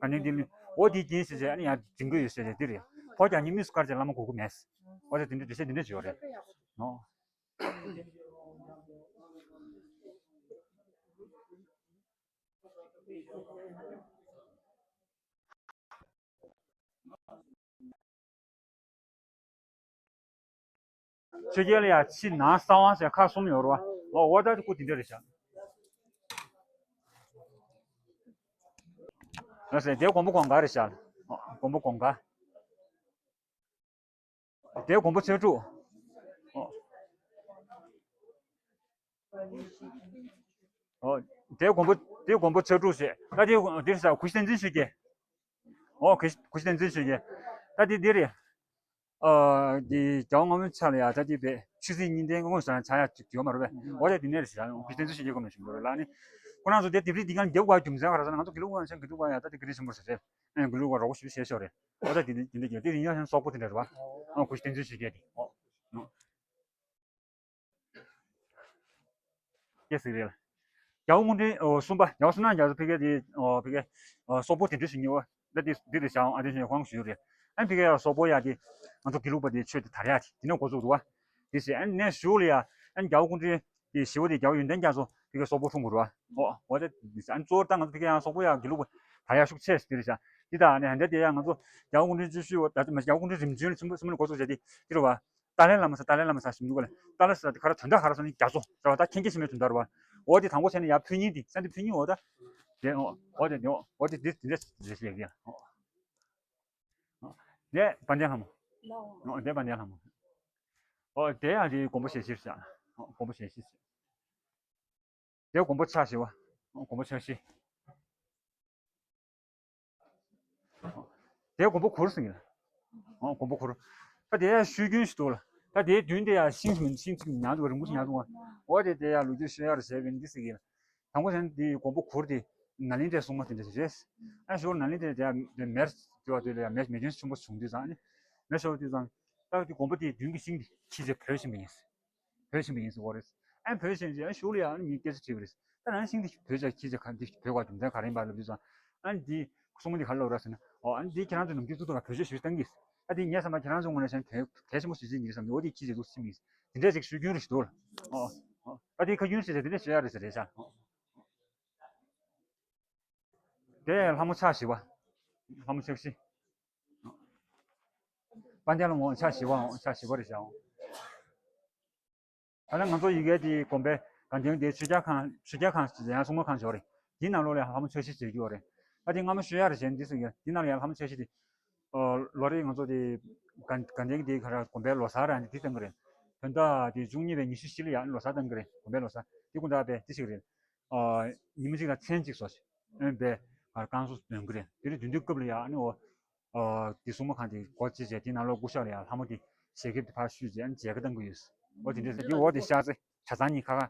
ཨ་ནི་འདི་མི་འོ་འདི་རྐྱེན་ཞེས་བྱས་ཨ་ནི་ཡང་དྲན་གི་ཡོད་ཞེས་བྱས་འདི་རེད། ཕོ་རྒྱག་ཉི་མ་སྐར་ཅན་བླ་མ་གོ་གི་མེད། ཨོ་ད་དེ་འདྲ་འདྲ་བཤད་འདི་འདྲ་བྱོས་རེད། ཨོ། ཆོས་རྒྱལ་ལ་ཡ་ཕྱི་ནང་གསང་བ་ཟེར་ཁག་གསུམ་ཡོད་རེད་བ། ཨོ་ཨོ་ད་སྐུ་དེ་འདྲ་རེད་ཤག་ལགས་སེ་དེ་མགོན་པོ་གོང་དཀར་རེད་ཤག་ཨོ་མགོན་པོ་གོང་དཀར། དེ་མགོན་པོ་ཆོས་དྲུག་ཨོ། ཨོ། དེའི་མགོན་པོ། དེའི་མགོན་པོ་ཕྱག་དྲུག་བྱས། ད་དེ་འདིར་ས་གུ་ཤྲི་བསྟན་འཛིན་ཆོས་རྒྱལ། ཨོ། གུ་ཤྲི་བསྟན་འཛིན་ཆོས་རྒྱལ། ད་དེ་འདིར། ཨ། དེ་རྒྱལ་བ་རྔ་མོན་ཆ་ལ་ཡ་ད་དེ་བས་ཆོས་སྲིད་གཉིས་ལྡན་དངོས་སུ་ཆགས་ཡ་ཅིག་ཡོད་མ་རེད་པས། ཨོ་ད་དེ་ནས་རེད་ཤག་གུ་ཤྲི་བསྟན་འཛིན་ཆོས་རྒྱལ་སྐོར་ནས་ཞུ་འདོད་རེད་ལ་ནི། ཁོ་རང་ཚོ་དེ་དེབ་རིགས་འདི་ག་རྒྱབ་དགོས་རྒྱུ་མཚན་ག་རེ་ཟེར་ན། ང་ཚོ་དགེ་ལུགས་པ་ཡང་ཆེན་དགེ་ལུགས་པ་ཡང་ད་དེ་ག་རེ་ཆེན་པོ་ཟེར་རེད། ཨ། དགེ་ལུགས་པ་རོགས་པ་ཞིག་བྱས་ཤོག་རེད། ཨོ་ད་དེ་འདི་འདི་འདི་དེ་ཡིན་ཡང་ཡང་སོག་པོ་དེ་འདྲ་རེད་པ། ཨ། གུ་ཤྲི་བསྟན་འཛིན་ཆོས་རྒྱལ་དེ། ཨོ། སྐད་ཟིག་རེད། རྒྱལ་བ་དངོས་གྲུབ། ཨོ། གསུམ་པ། རྒྱལ་བ་བསོད་ནམས་རྒྱ་མཚོ་ཕ་གི་དེ། ཨོ། ཕ་གི། ཨོ། སོག་པོ་དེ་འདྲ་ཞིག་ཉོ་བ། ད་དེ་འདི་རེད་ཤག་ཨ། དེ་བཞིན་ཁོང་ཞུས་རེད། ཨ། ཕ་གི་སོག་པོ་ཡ་དེ་ང་ཚོ་དགེ་ལུགས་པ་དེ་ཆོས་དེ་དར་ཡ་དེ་དེ་ནས་འགོ་བཙུགས་འདུག་བ། དེ་བཞིན་ཨ་ནས་གཞུག་ལ་ཡ། ཨ། རྒྱལ་བ་དངོས་གྲུབ་དེ་ཞི་བ་དེ་རྒྱལ་བ་ཡོན་ཏན་རྒྱ་མཚོ་ཕ་གི་སོག་པོ་འཁྲུངས་དགོས་རེད་བ། ཨོ། འོ་དེ་ཨ། གཙོ་བོ་ད་ང་ཚོ་ཕ་གི་ཡང་སོག་པོ་ཡ་དགེ་ལུགས་པ་དར་ཡ་ཤུགས་ཆེ་དེ་རེད་ཤག་དེ་ད་ཨ་ནས་ཧན་ད་དེ་ཡ་ང་ཚོ་རྒྱལ་བ་དངོས་གྲུབ་བཅུ་བཞི་བ་ད་རྒྱལ་བ་དངོས་གྲུབ་རིམ་བྱོན་ཆེན་པོ་ཆེན་པོ་ནས་འགོ་བཙུགས་བྱས་དེ་དེ་རེད་བ། ཏཱ་ལའི་བླ་མ་ཟེར། ཏཱ་ལའི་བླ་མ་ཟེར་ཞིག་འདུག་ག་ལ། ཏཱ་ལ་ཟེར་དེ་ག་རེ་དོན་དག་ག་རེ་ཟེར་ན་རྒྱ་མཚོ་རེད་བ། ད་མཁྱེན་གྱི་ཤེས་མེད་དོན་དག་རེད་བ། འོ་དེ་དང་པོ་བྱས་ནས་ཡར་ཕུལ་མཁན་དེ་ས་འདི་ཕུལ་མཁན་འོ་ད། དེ་འོ་འོ་དེ་འོ་འོ་དེ་དེ་དེ་འདྲ་རེད་ཟེར་གི་ཡ། འོ་དེ་དཔལ་ལྡན་ལྷ་མོ། འོ་དེ་དཔལ་ལྡན་ལྷ་མོ། འོ་དེ་ཡང་དེ་མགོན་པོ་ཞལ་བཞི་རེད་ཤག་འོ་མགོན་པོ་ཞལ་བཞི་རེད། དེ་མགོན་པོ་ཕྱག་བཞི་བ། མགོན་པོ་ཕྱག་བཞི། དེ་མགོན་པོ་གུར་ཟེར་གི་ལ། མགོན་པོ་གུར། ད་དེ་ཡང་ཤོད་རྒྱུན་ཞིག་འདུག་ལ། ད་དེའི་མདུན་དེ་ཡང་ཤིང་མིན་ཤིང་ཅིག་ཉར་འདུག་རིང་པོ་ཞིག་ཉར་འདུག་འོ་དེ་དེ་ཡང་ལོ་རྒྱུས་ཤོད་ཡག་རེད་ཟེར་བའི་འདི་ཟེར་གི་ལ། དང་པོ་དེ་འདི་མགོན་པོ་གུར་དེ་ནཱ་ལེནྡྲའི་སྲུང་མ་དེ་འདྲ་ཞིག་རེད། ཨ་ཞོར་ནཱ་ལེནྡྲའི་དེ་ཡང་མེར་སྐྱོ་བ་དེ་ལ་ཡང་མེ་མེ་སྐྱོན་ཆེན་པོ་བྱུང་དུས་ཙང་ནི། མེ་ཤོར་དུས་ཙང་། ད་དེ་མགོན་པོ་དེའི་མདུན་གྱི་ཤིང་དེ་འཁྱེར་བྱས་བྲོས་ཕྱིན་པ་ཡིན། བྲོས་ཕྱིན་པ་ཡིན་ཟེར་བ་རེད། ཨ་བྲོས་ཕྱིན་རྗེས་ཨ་ཞོར་ལ་ཡང་ཨ་ནི་ངས་སྐད་ཆ་དྲིས་པ་རེད། ད་ནང་ཤིང་འདི་བྲོས་བྱས་འཁྱེར་བྱས་ག་འདི་བྲོས་བ་རྒྱུ་མཚན་ག་རེ་ཡིན་པ་ལབ་དུས་ཙང་། ཨ་ནི་འདི་སྲུང་མ་འདི་ག་རེ་ལབ་ར་ཟེར་ན། ཨོ་ཨ་ནི་འདི་ཁྱེད་རང་ཚོའི་ནམ་རྒྱུན་ཏུ་ཏུ་ལ་བྲོས་བྱས་ཞུས་བཏང་གི། ཨ་འདི་ངས་བསམ་པ་ཁྱེད་རང་ཚོའི་ངོས་ནས་བྱས་ན་གལ་གལ་ཆེན་པོ་ཞིག་བྱེད་ཀྱི་རེད་བསམ་ནས་འོ་འདི་འཁྱེར་བྱས་འདུག་ཕྱིན་པ་ཡིན། འདི་འདྲ་ཞིག་ཞུ་རྒྱུན་རེ་ཞིག་འདུག་ལ། ཨོ་ཨོ་ཨ་འདི་ཁ་རྒྱུན་རེ་ཞིག་འདི་འདྲ་ཞུ་ཡག་རེད་ཟེར་རེད་ཤག་དེ་ལྷ་མོ་ཕྱག་བཞི་པ། ལྷ་མོ་ཕྱག་བཞི། དཔལ་ལྡན་ལྷ་མོ་ཕྱག་བཞི་པའང་ཕྱག་བཞི་པ་རེད་ཤག་ད་ལྟ་ང་ཚོ་ཡི་གེ་དེའི་དགོན་པའི་དགའ་ལྡན་དེ་ཆོས་རྒྱལ་ཁང་། ཆོས་རྒྱལ་ཁང་ཟེར་ཡང་སྲུང་མ་ཁང་ཞིག་ཡོད་རེད། དེའི་ནང་ལོགས་ལ་ཡང་ལྷ་མོ་ཕྱག་བཞི་མཇལ་རྒྱུ་ཡོད་རེད། ད་དེ་སྔ་མོ་ཤོད་ཡག་རེད་བྱས་ནས་འདི་ཟེར་གི། དེའི་ནང་ལ་ཡང་ལྷ་མོ་ཕྱག་བཞི་དེ། ཨོ། ལོ་རེ་ང་ཚོ་དེ་དགའ་དགའ་ལྡན་དེ་ག་རེ་དགོན་པའི་ལོ་གསར་རང་དེ་བཏང་གི་རེད། དོན་དག་དེ་བཅུ་གཉིས་པའི་ཉི་ཤུ་བཞི་ལ་ཡང་ལོ་གསར་བཏང་གི་རེད། དགོན་པའི་ལོ་གསར་དེ་དགོང་དག་པའི་དེ་ཞིག་རེད། ཨོ། ཉིན་མོ་གཅིག་ལ་མཚན་གཅིག་བཟོ་ཞིག་ཨེ་འབད་བར་བསྐང་གསོ་འདོན་གི་རེད། དེ་རིང་བདུན་ཚིགས་སྐབས་ལ་ཡང་ཨ་ནི་འོ། ཨོ། དེ་སྲུང་མ་ཁང་དེ་སྒོ་ཕྱེ་བྱས་དེ་ནང་ལོགས་སྐུ་ཤག་ལ་ཡང་ལྷ་མོ་དེ་ཞལ་ཁེབས་དེ་ཕར་བཤུས་བྱས་ཨ་ནི་མཇལ་ཁ་བཏང་གི་ཡོད། འོ་དེ་འདྲས་ཟེར་དེ་འོ་དེ་ཤག་ཚེ་གྲྭ་ཚང་གཉིས་ཁ་ཁ།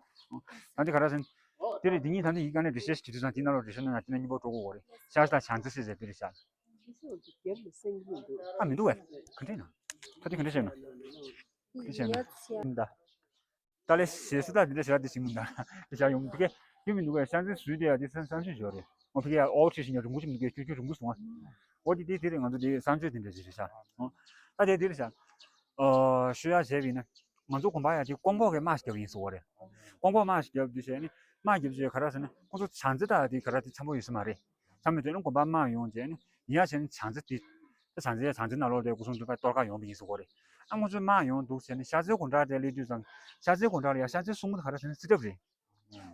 ད་འདི་ག་རེ་ཟེར་ན། དེ་རེད། དེ་གཉིས་ད་ལྟ་ཡིག་སྒང་ནས་འགྲེལ་བཤད་ཞིག་བྲིས་དུས་ཙང་དེ་ནང་ལོགས་འགྲེལ་བཤད་གནང་ན་དེ་ནས་སྙིང་པོ་སྤྲོ་གི་ཡོད་རེད། ཤག་ཚེ་དང་བྱང་རྩེ་ཟེར་དེ་རེད་ཤག་ཨ་མི་འདུག་བས། ག་འདྲས་ན། ད་དེ་ག་འདྲས་བྱས་ན། ག་འདྲས་བྱས་ན། ད་ལས་ཞེ་སུ་ད་འདི་འདྲ་ཞེ་དྲག་འདི་ཞིག་མི་འདུག་དེ་ཞག་ཡོང་དེ་གས་དེ་མི་འདུག་གས། ཤག་ཚེ་སུས་དེ་ཡ་དེ་སང་སང་ཆོས་ཞོར་རེད། འོ་དེ་གས་ཨོ་ཁྲི་ཞིག་ཉ་རུང་གུ་ཞིག་མི་འདུག་གས། ཁྱོད་ཁྱོད་རུང་གུ་སོང་ཨ། འོ་དེ་དེ་དེ་རེད། ང་ཚོ་དེ་གསང་སྤྱོད་དེ་འདྲ་ཞིག་རེད་ཤག་ཨོ། ད་དེ་དེ་རེད་ཤག་ཨོ་ཤོད་ཡ་བྱས་པ་ཡིན་ན། ང་ཚོ་དགོན་པ་ཡ་དེ་ཀོང་པོ་གི་དམག་ཞིག་བརྒྱབ་ཡིན་ཟེར་བ་རེད། ཀོང་པོ་དམག་ཞིག་བརྒྱབ་དུས་བྱས་ནི་དམག་བརྒྱབ་རྗེས་ག་རེ་ཟེར་ན་ཁོ་ཚོ་བྱང་རྩེ་དང་དེ་ག་རེ་དེ་འཆམ་པོ་ཡོད་ས་མ་རེད། ཚང་མས་དོན་ལ་དགོན་པ་དམག་ཡོང་རྗེས་ནི་ཡིན་ཡང་བྱས་ནི་བྱང་རྩེ་དེ། ད་བྱང་རྩེ་ཡ་བྱང་རྩེ་ནང་ལོགས་དེ་སྐུ་སྲུང་དེ་ཕར་གཏོར་ག་ཡོང་བ་ཡིན་ཟེར་གོ་རེད། ཨ་ཁོ་ཚོས་དམག་ཡོང་འདུག་ཟེར་ནི་ཤར་རྩེ་དགོན་གྲྭ་དེ་སླེབས་དུས་ཙང་། ཤར་རྩེ་དགོན་གྲྭ་ལ་ཡ་ཤར་རྩེ་སྲུང་མ་དེ་ག་རེ་ཟེར་ན་སྲིད་ཁྲབ་རེད།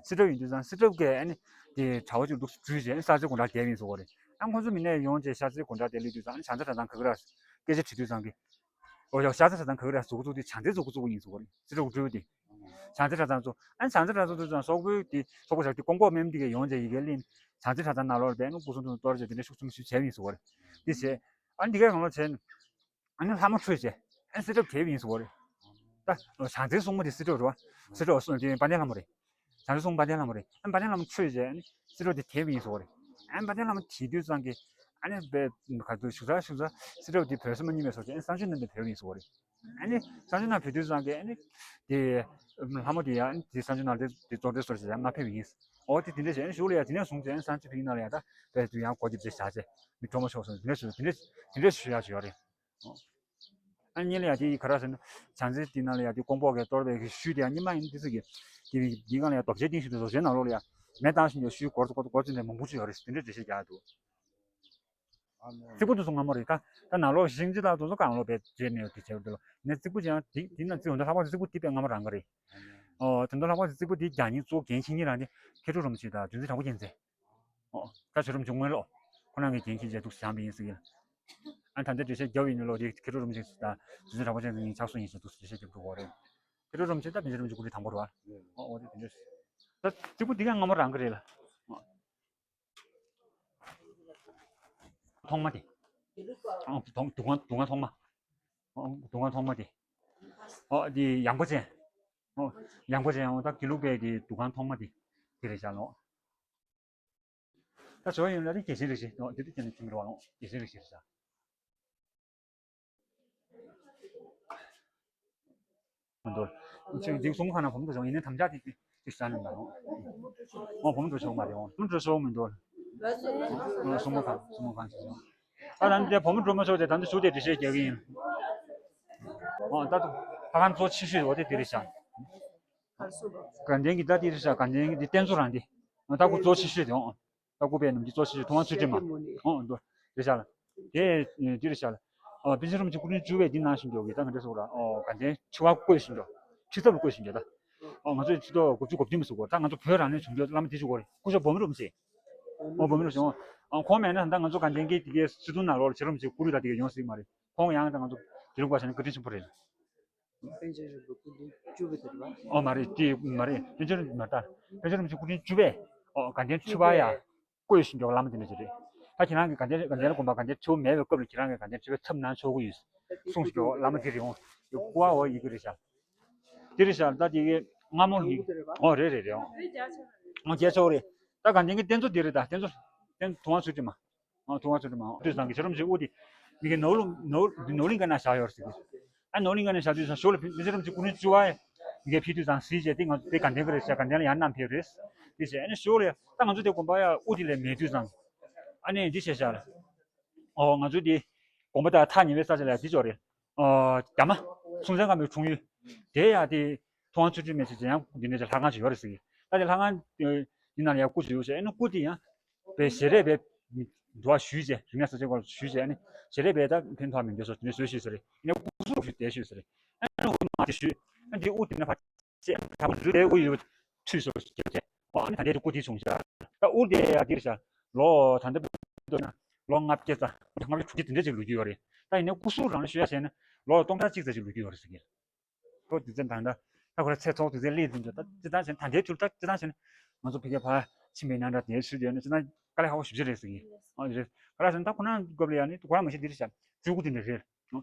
སྲིད་ཁྲབ་ཡིན་དུས་ཙང་སྲིད་ཁྲབ་ཀྱིས་ཨ་ནི་དེ་གྲྭ་པ་ཅིག་འདུག་བྲོས་རྗེས་ཨ་ནི་ཤར་རྩེ་དགོན་གྲྭ་བསྡད་པ་ཡིན་ཟེར་གོ་རེད། ཨ་ཁོ་ཚོ་མི་སྣ་ཡོང་རྗེས་ཤར་རྩེ་དགོན་གྲྭ་དེ་སླེབས་དུས་ཙང་ཨ་ནི་བྱང་རྩེ་གྲྭ་ཚང་ག་གི་ར་སྐད་ཆ་དྲིས་དུས་ཙང་གི། འོ་ཡ་ཤར་རྩེ་གྲྭ་ཚང་ག་གི་ར་ཟུག་ཚུགས་དེ་བྱང་རྩེ་ཟུག་ཚུགས་ཡིན་ཟེར་གོ་རེད། སྲིད་ཁྲབ་བྲོས་དེ། བྱང་རྩེ་གྲྭ་ཚང་ཚོ། ཨ་ནི་བྱང་རྩེ་གྲྭ་ཚང་ཚོ་དུས་ཙང་སོག་པོའི་དེ་སོག་པོ་ཞག་དེ་ཀོང་པོ་མེམ་དེ་གས་ཡོང་རྗེས་ཡི་གེ་གླིང་བྱང་རྩེ་གྲྭ་ཚང་ནང་ལོགས་བསྡད་ནོ་སྐུ་སྲུང་དུ་གཏོར་རྗེས་དེ་འདྲ་ཤུགས་ཆེན་པོ་ཞིག་བྱས་པ་ཡིན་ཟེར་གོ་རེད། དེ་བྱས། ཨ་ནི་དེ་གས་གང་ལ་བྱས་ནས། ཨ་ནི་ལྷ་མོ་ཁྲོས་བྱས། ཨ་ནི་སྲིད་ཁྲབ་བྲལ་བ་ཡིན་ཟེར་གོ་རེད། ད་བྱང་རྩེའི་སྲུང་མ་དེ་སྲིད་ཁྲབ་རེད་བ། སྲིད་ཁྲབ་སྲུང་དེ་དཔལ་ལྡན་ལྷ་མོ་རེད། བྱང་རྩེའི་སྲུང་དཔལ་ལྡན་ལྷ་མོ་རེད། ཨ་ནི་དཔལ་ལྡན་ལྷ་མོ་ཁྲོས་བྱས་ཨ་ནི་སྲིད་ཁྲབ་དེ་བྲལ་བ་ཡིན་ཟེར་གོ་རེད། ཨ་ནི་དཔལ་ལྡན་ལྷ་མོ་བྲལ་དུས་ཙང་གི། ཨ་ནི་བས་ག་དུ་བཞུགས་ས་བཞུགས་ས་སྲིད་ཁྲབ་དེ་བྲལ་ས་མ་རྙེད་པའི་སོགས་ཀྱི་ཨ་ནི་བསང་མཆོད་གནང་སྟེ་བྲལ་བ་ཡིན་ཟེར་གོ་རེད། ཨ་ནི་བསང་མཆོད་གནང་བྲལ་དུས་ཙང་གི་ཨ་ནི། དེ། ལྷ་མོ་དེ་ཡང་དེ་བསང་མཆོད་གནང་སྟེ་དེ་གཏོར་རྒྱུ་སོགས་བྱས་ཡང་མ་ཕེབས་པ་ཡིན། འོ་དེ་དེ་འདྲ་བྱས་ཨ་ནི་གཞུག་ལ་ཡང་དེ་ནས་བཟུང་སྟེ་ཨ་ནི་བསང་མཆོད་ཕ་གི་ནང་ལ་ཡང་ད་བས་དུ་ཡང་སྒོ་རྒྱབ་ཚེ་བཞག་ཚེ་མི་གྲོགས་མ་ཆོག་སོང་དེ་འདྲ་ཞུ་དེ་འདྲ་དེ་འདྲ་ཞུ་ཡག་ཞུ་ཡག་རེད། ཨ་ནི་ལ་ཡང་དེ་ག་རེ་ཟེར་ན། བྱང་རྩེ་དེ་ནང་ལ་ཡང་དེ་ཀོང་པོ་གི་གཏོར་བའི་གི་ཤུལ་དེ་ཡང་ཉི་མ་ཡིན་དེ་ཚོ་གི། དེ་དེ་སྒང་ལ་ཡང་རྡོ་རྗེ་གདན་ཞིག་འདུག་རྡོ་རྗེ་ནང་ལོགས་ལ་ཡང་མེ་བཏང་བཞིན་ཡོད་ཤུལ་སྒོར་སྒོར་སྒོར་ཚོད་འདྲ་མང་པོ་ཅིག་ཡོད་རེད་དེ་འདྲ་འགྲེལ་བཤད་རྒྱག་འདུག་རྩིག་པ་དེ་ཚོ་སྔ་མོ་རེད་ད། ད་ནང་ལོགས་ཤིང་རྩི་དང་དེ་ཚོ་གང་ལོག་བེད་སྤྱད་མེད་དེ་བྱས་འདུག་ནས་རྩིག་པ་ཅང་དེ་དེ་ན་རྩིག་འོ་ད་ལྷག་པར་དུ་རྩིག་པ་དེ་དཔེ་སྔ་མོ་རང་ག་རེད། ཨོ་དེ་ཚོ་ལྷག་པར་དུ་རྩིག་པ་དེ་རྒྱག་མཁན་གཙོ་བོ་འགན་འཁྱེར་མཁན་རང་དེ་མཁས་གྲུབ་རིན་པོ་ཆེ་དང་རྗེ་བཙུན་དྲག་པོ་རྒྱལ་མཚན། ཨོ་ད་བྱས་རུང་འབྱུང་མེད་ལོ། ཁོ་རང་གིས་འགན་འཁྱེར་བྱས་འདུག་བཞག་པ་ཡིན་ཟེར་གི། ཨ་ད་ལྟ་འགྲེལ་བཤད་རྒྱབ་ཡིན་ལོ་དེ་མཁས་གྲུབ་རིན་པོ་ཆེ་དང་རྗེ་བཙུན་དྲག་པོ་རྒྱལ་མཚན་གཉིས་ཕྱག་སྲུང་ཡིན་ཟེར་འདུག་འགྲེལ་བཤད་རྒྱབ་འདུག་གོ་རེད། དེ་རུ་རིན་པོ་ཆེ་ད་བན་ཆེན་རིན་པོ་ཆེ་སྐུ་ཕྲེང་དང་པོ་རེད་བ། ཨོ་ཨོ་དེ་དེ་འདྲ། ད་སྟེགས་བུ་འདི་ག་སྔ་མོ་རང་གི་རེད་ལ། ཐོག་མ་དེ། ཨོ་དུ་ཁང་དུ་ཁང་ཐོག་མ། ཨོ་དུ་ཁང་ཐོག་མ་དེ། ཨོ་དེ་ཡངས་པ་ཅན། ཨོ་ཡངས་པ་ཅན། ཨོ་ད་དགེ་ལུགས་པའི་དེ་དུ་ཁང་ཐོག་མ་དེ། དེ་རེད་བཞག་ལོ། ད་བཟོ་ཡོང་ལ་དེ་རྒྱལ་ཆེན་རིགས་བཞི། ཨོ་དེ་དུས་ཀྱང་ནས་ཁྱིམ་རེད་བ་ལོ། རྒྱལ་ཆེན་རིགས་བཞི་རེད་བཞག། མི་འདུག་ཅིག་འདི་གསུང་ཁ་ན་བུ་མོ་འགྲོ་ཆོག་ཡིན་ནའི་དམ་བཅའ་དེ་དེ་དེ་ཟ་ནས་ལ་རུང་། ཨོ་བུ་མོ་འགྲོ་ཆོག་མ་རེད། ཨོ་བུ་མོ་འགྲོ་ཆོག་མི་འདུག་ཨོ་གསུང་མོ་གང་གསུང་མོ་གང་ཞིག་སོང་། ཨ་ད་འདི་བུ་མོ་འགྲོ་མ་ཆོག་དེ་ད་འདི་ཞུ་དེ་འདྲི་བཤད་རྒྱག་གི་ཡིན། ཨོ་ད་དུ་ཕ་ཁང་གཙོ་ཆེ་ཤོས་འོ་དེ་དེ་རེད་ཤག་དགའ་ལྡན་གྱི་ད་དེ་རེད་ཤག་དགའ་ལྡན་གྱི་དེ་རྟེན་གཙོ་རང་དེ། ཨོ་ད་ཁོ་གཙོ་ཆེ་ཤོས་དེ། ཨོ། ད་སྐུ་པའི་ནམ་གྱི་གཙོ་ཆེ་ཤོས་ཐུབ་དབང་ཚུལ་ཁྲིམས་མ། ཨོ་འདུག་རེད་ཤག་ལ། དེ་འདི་རེད་ཤག་ལ། ཨོ་པཎ་ཆེན་རིན་པོ་ཆེ་སྐུ་ཕྲེང་བཅུ་པས་འདི་གནང་བཞིན་འགྲོ་གི་ད་ག་འདྲ་ཟེར་དགོས་ར། ཨོ་དགའ་ལྡན་ཁྲི་པ་བསྐོས་བཞིན་འགྲོ། ཁྲི་ཚབ་ལ་བསྐོས་བཞིན་འགྲོ་ད། ཨོ་ང་ཚོ་ཁྲི་ཐོག་དགུ་བཅུ་གོ་བདུན་མ་ཟེར་དགོས་ར། ད་ང་ཚོ་བོད་རང་ལས་བྱུང་རྒྱུ་བླ་མ་དེ་ཞུ་དགོས་རེད། སྐུ་ཞབས་འབུམ་རིན་པོ་ཆེ། ཨོ་འབུམ་རིན་པོ་ཆེ། ཨོ་ཁོང་མེད་ན་ད་ང་ཚོ་དགའ་ལྡན་གྱི་དེ་གའི་སི་ཏུ་ནང་ལོགས་ལ་ཆེ་རིན་པོ་ཆེ་སྐུ་རུས་ད་དེ་གའི་ཡོང་སྲིད་མ་རེད། ཁོང་ཡང་ད་ང་ཚོ་དེ་རིང་ག་ཞིག་ན་བཀའ་དྲིན་ཆེན་པོ་རེད། པཎ་ཆེན་རིན་པོ་ཆེ་སྐུ་ཕྲེང་བཅུ་པའི་དེ་རེད་པ། ཨོ་མ་རེད། དེ་མ་རེད། པཎ་ཆེན་རིན་མ་ད། པཎ་ཆེན་རིན་པོ་ཆེ་སྐུ་ཕྲེང་བཅུ་པས། ཨོ་དགའ་ལྡན་ཁྲི་པ་ཡ། བསྐོས་བཞིན་པའི་བླ་མ་དེ་འདྲ་ཞིག་རེད། ད་ཁྱེད་རང་གི་དགའ་ལྡན་དགའ་ལྡན་དགོན་པ་དགའ་ལྡན་ཁྲི་པ་མེད་པའི་སྐབས་ལ་ཁྱེད་རང་གི་དགའ་ལྡན་ཁྲི་པའི་ཚབ་གནང་ཆོག་གི་ཡོད། གསུངས་ཞིག་བླ་མ་དེ་རེད། ཨོ་སྐུ་པ་འོ་ཡི་གེ་རེད་ཤག་དེ་རེད་ཤག་ད་དེ་གི་སྔ་མོ་ཡི། ཨོ་རེད་རེད་རེད། ཨོ་ཨོ་རྒྱལ་ཚོགས་རེད། ད་དགའ་ལྡན་གྱི་རྟེན་གཙོ་དེ་རེད། ད་རྟེན་གཙོ་རྟེན་ཐུབ་དབང་ཚུལ་ཁྲིམས་མ། ཨ་ཐུབ་དབང་ཚུལ་ཁྲིམས་མ། དུས་བཟང་གི་ཆེ་རིན་པོ་ཆེ་དབུ་དེ། མི་གི་ནོར་ལུང་ནོར་ནོར་གླིང་ག་ན་བཞག་ཡོད་ཟེར་གི། ཨ་ནོར་གླིང་ག་ན་བཞག་དུས་ཙང་ཞོར་ལ་མི་ཆེ་རིན་པོ་ཆེ་སྐུ་ཕྲེང་བཅུ་པ་ཡི་གེ་ཕེབས་དུས་ཙང་གཟིགས་བྱས་དེ་ང་ཚོ་དེ་དགའ་ལྡན་གི་རེད་ཟེར། དགའ་ལྡན་ལ་ཡར་བསྣམས་ཕེབས་རེད། དེ་བྱས་ཨ་ནི་ཞོར་ལ་ད་ང་ཚོ་དེ་དགོན་པ་ཡ་དབུ་དེ་ལས་མེད་དུས་ཙང་། ཨ་ནི་འདི་བྱས་ཤག་ལ། ཨོ་ང་ཚོ་དེ་དགོན་པ་དང་ཐག་ཉེ་བའི་ས་ཆ་ལ་ཡ་དེ་ཅོག་རེད། ཨོ་རྒྱ་མ། སྲོང་བཙན་སྒམ་པོའི་འཁྲུངས་ཡུལ། དེ་ཡ་དེ། ཐུབ་དབང་ཚུལ་ཁྲིམས་མེད་ཚེ་ཡང་འདི་ནས་ལྷ་ཁང་ཅིག་ཡོད་རེད་ཟེར་གི། ད་དེ་ལྷ་ཁང་ཡིན་ན་ཡང་སྐུ་ཅིག་ཡོད་ཟེར། ཨ་ནི་སྐུ་དེ་ཡང་། པའི་ཞལ་རས་པའི། འགྲོ་བ་ཞུས་བྱས་རིག་གནས་གསར་བརྗེའི་སྐོར་ཞུས་བྱས་ཨ་ནི། ཞལ་རས་པའི་ད་ཕན་ཐོགས་མི་འདོད་སོ་དེ་ནས་བཟོས་ཞུས་ཟེར། ཨ་ནི་སྐུ་གཟུགས་ཞུས་དེ་ཞུས་ཟེར། ཨ་ནི་སྐུ་མ་དེ་ཞུས། ཨ་ནི་དེ་དབུ་དེ་ནས་ཕར་བྱས་ད་བུ་རུ་དེ་དབུ་ཡོད་ཚུད་སོ་ཞེས་བྱས། ཨ་ནི་ད་དེ་དེ་སྐུ་དེ་བྱུང་ཤག་ད་དབུ་དེ་ཡ་དེ་རེད་ཤག་ལོ་ད་ལྟ་བར་དུ་ན་ལོ་ལྔ་བརྒྱ་ཙམ་ལྔ་བརྒྱ་དྲུག་ཅུ་དེ་འདྲ་ཅིག་ལོ་རྒྱུས་ཡོད་རེད། ད་ཡིན་ནའི་སྐུ་གཟུགས་རང་ལ་ཞུ་ཡ་བྱས་ན་ལོ་སྟོང་ཕྲག་གཅིག་ཙམ་ཅིག་ལོ་རྒྱུས་ཡོད་རེད་ཟེར་གི། ལོ་དེ་ཚོ་དང་ད་ད་ཁོ་ར་ཚེ་ཐོག་དེ་ཚོ་སླེབས་ཟིན་འདུག་ད་ཅི་ལྟར་བྱས་ན་ད་ལྟའི་དུས་ད་ཅི་ལྟར་བྱས་ན་ང་ཚོ་ཕ་གིར་ཕར་ཕྱིན་པའི་ནང་འདྲ་དེ་ཚུད་དེ་ནི་ཅི་ལྟར་དཀའ་ལས་ཁག་པོ་ཞེ་པོ་ཅིག་རེད་ཟེར་གི། ཨ་རེད། ག་རེ་ཟེར་ན་ད་ཁོ་རང་སྐབས་ལ་ཡ་ནི་ཁོ་རང་མ་གཞི་འདི་རེད་ཤག་སྤྲུལ་སྐུ་དེ་འདྲ་རེད།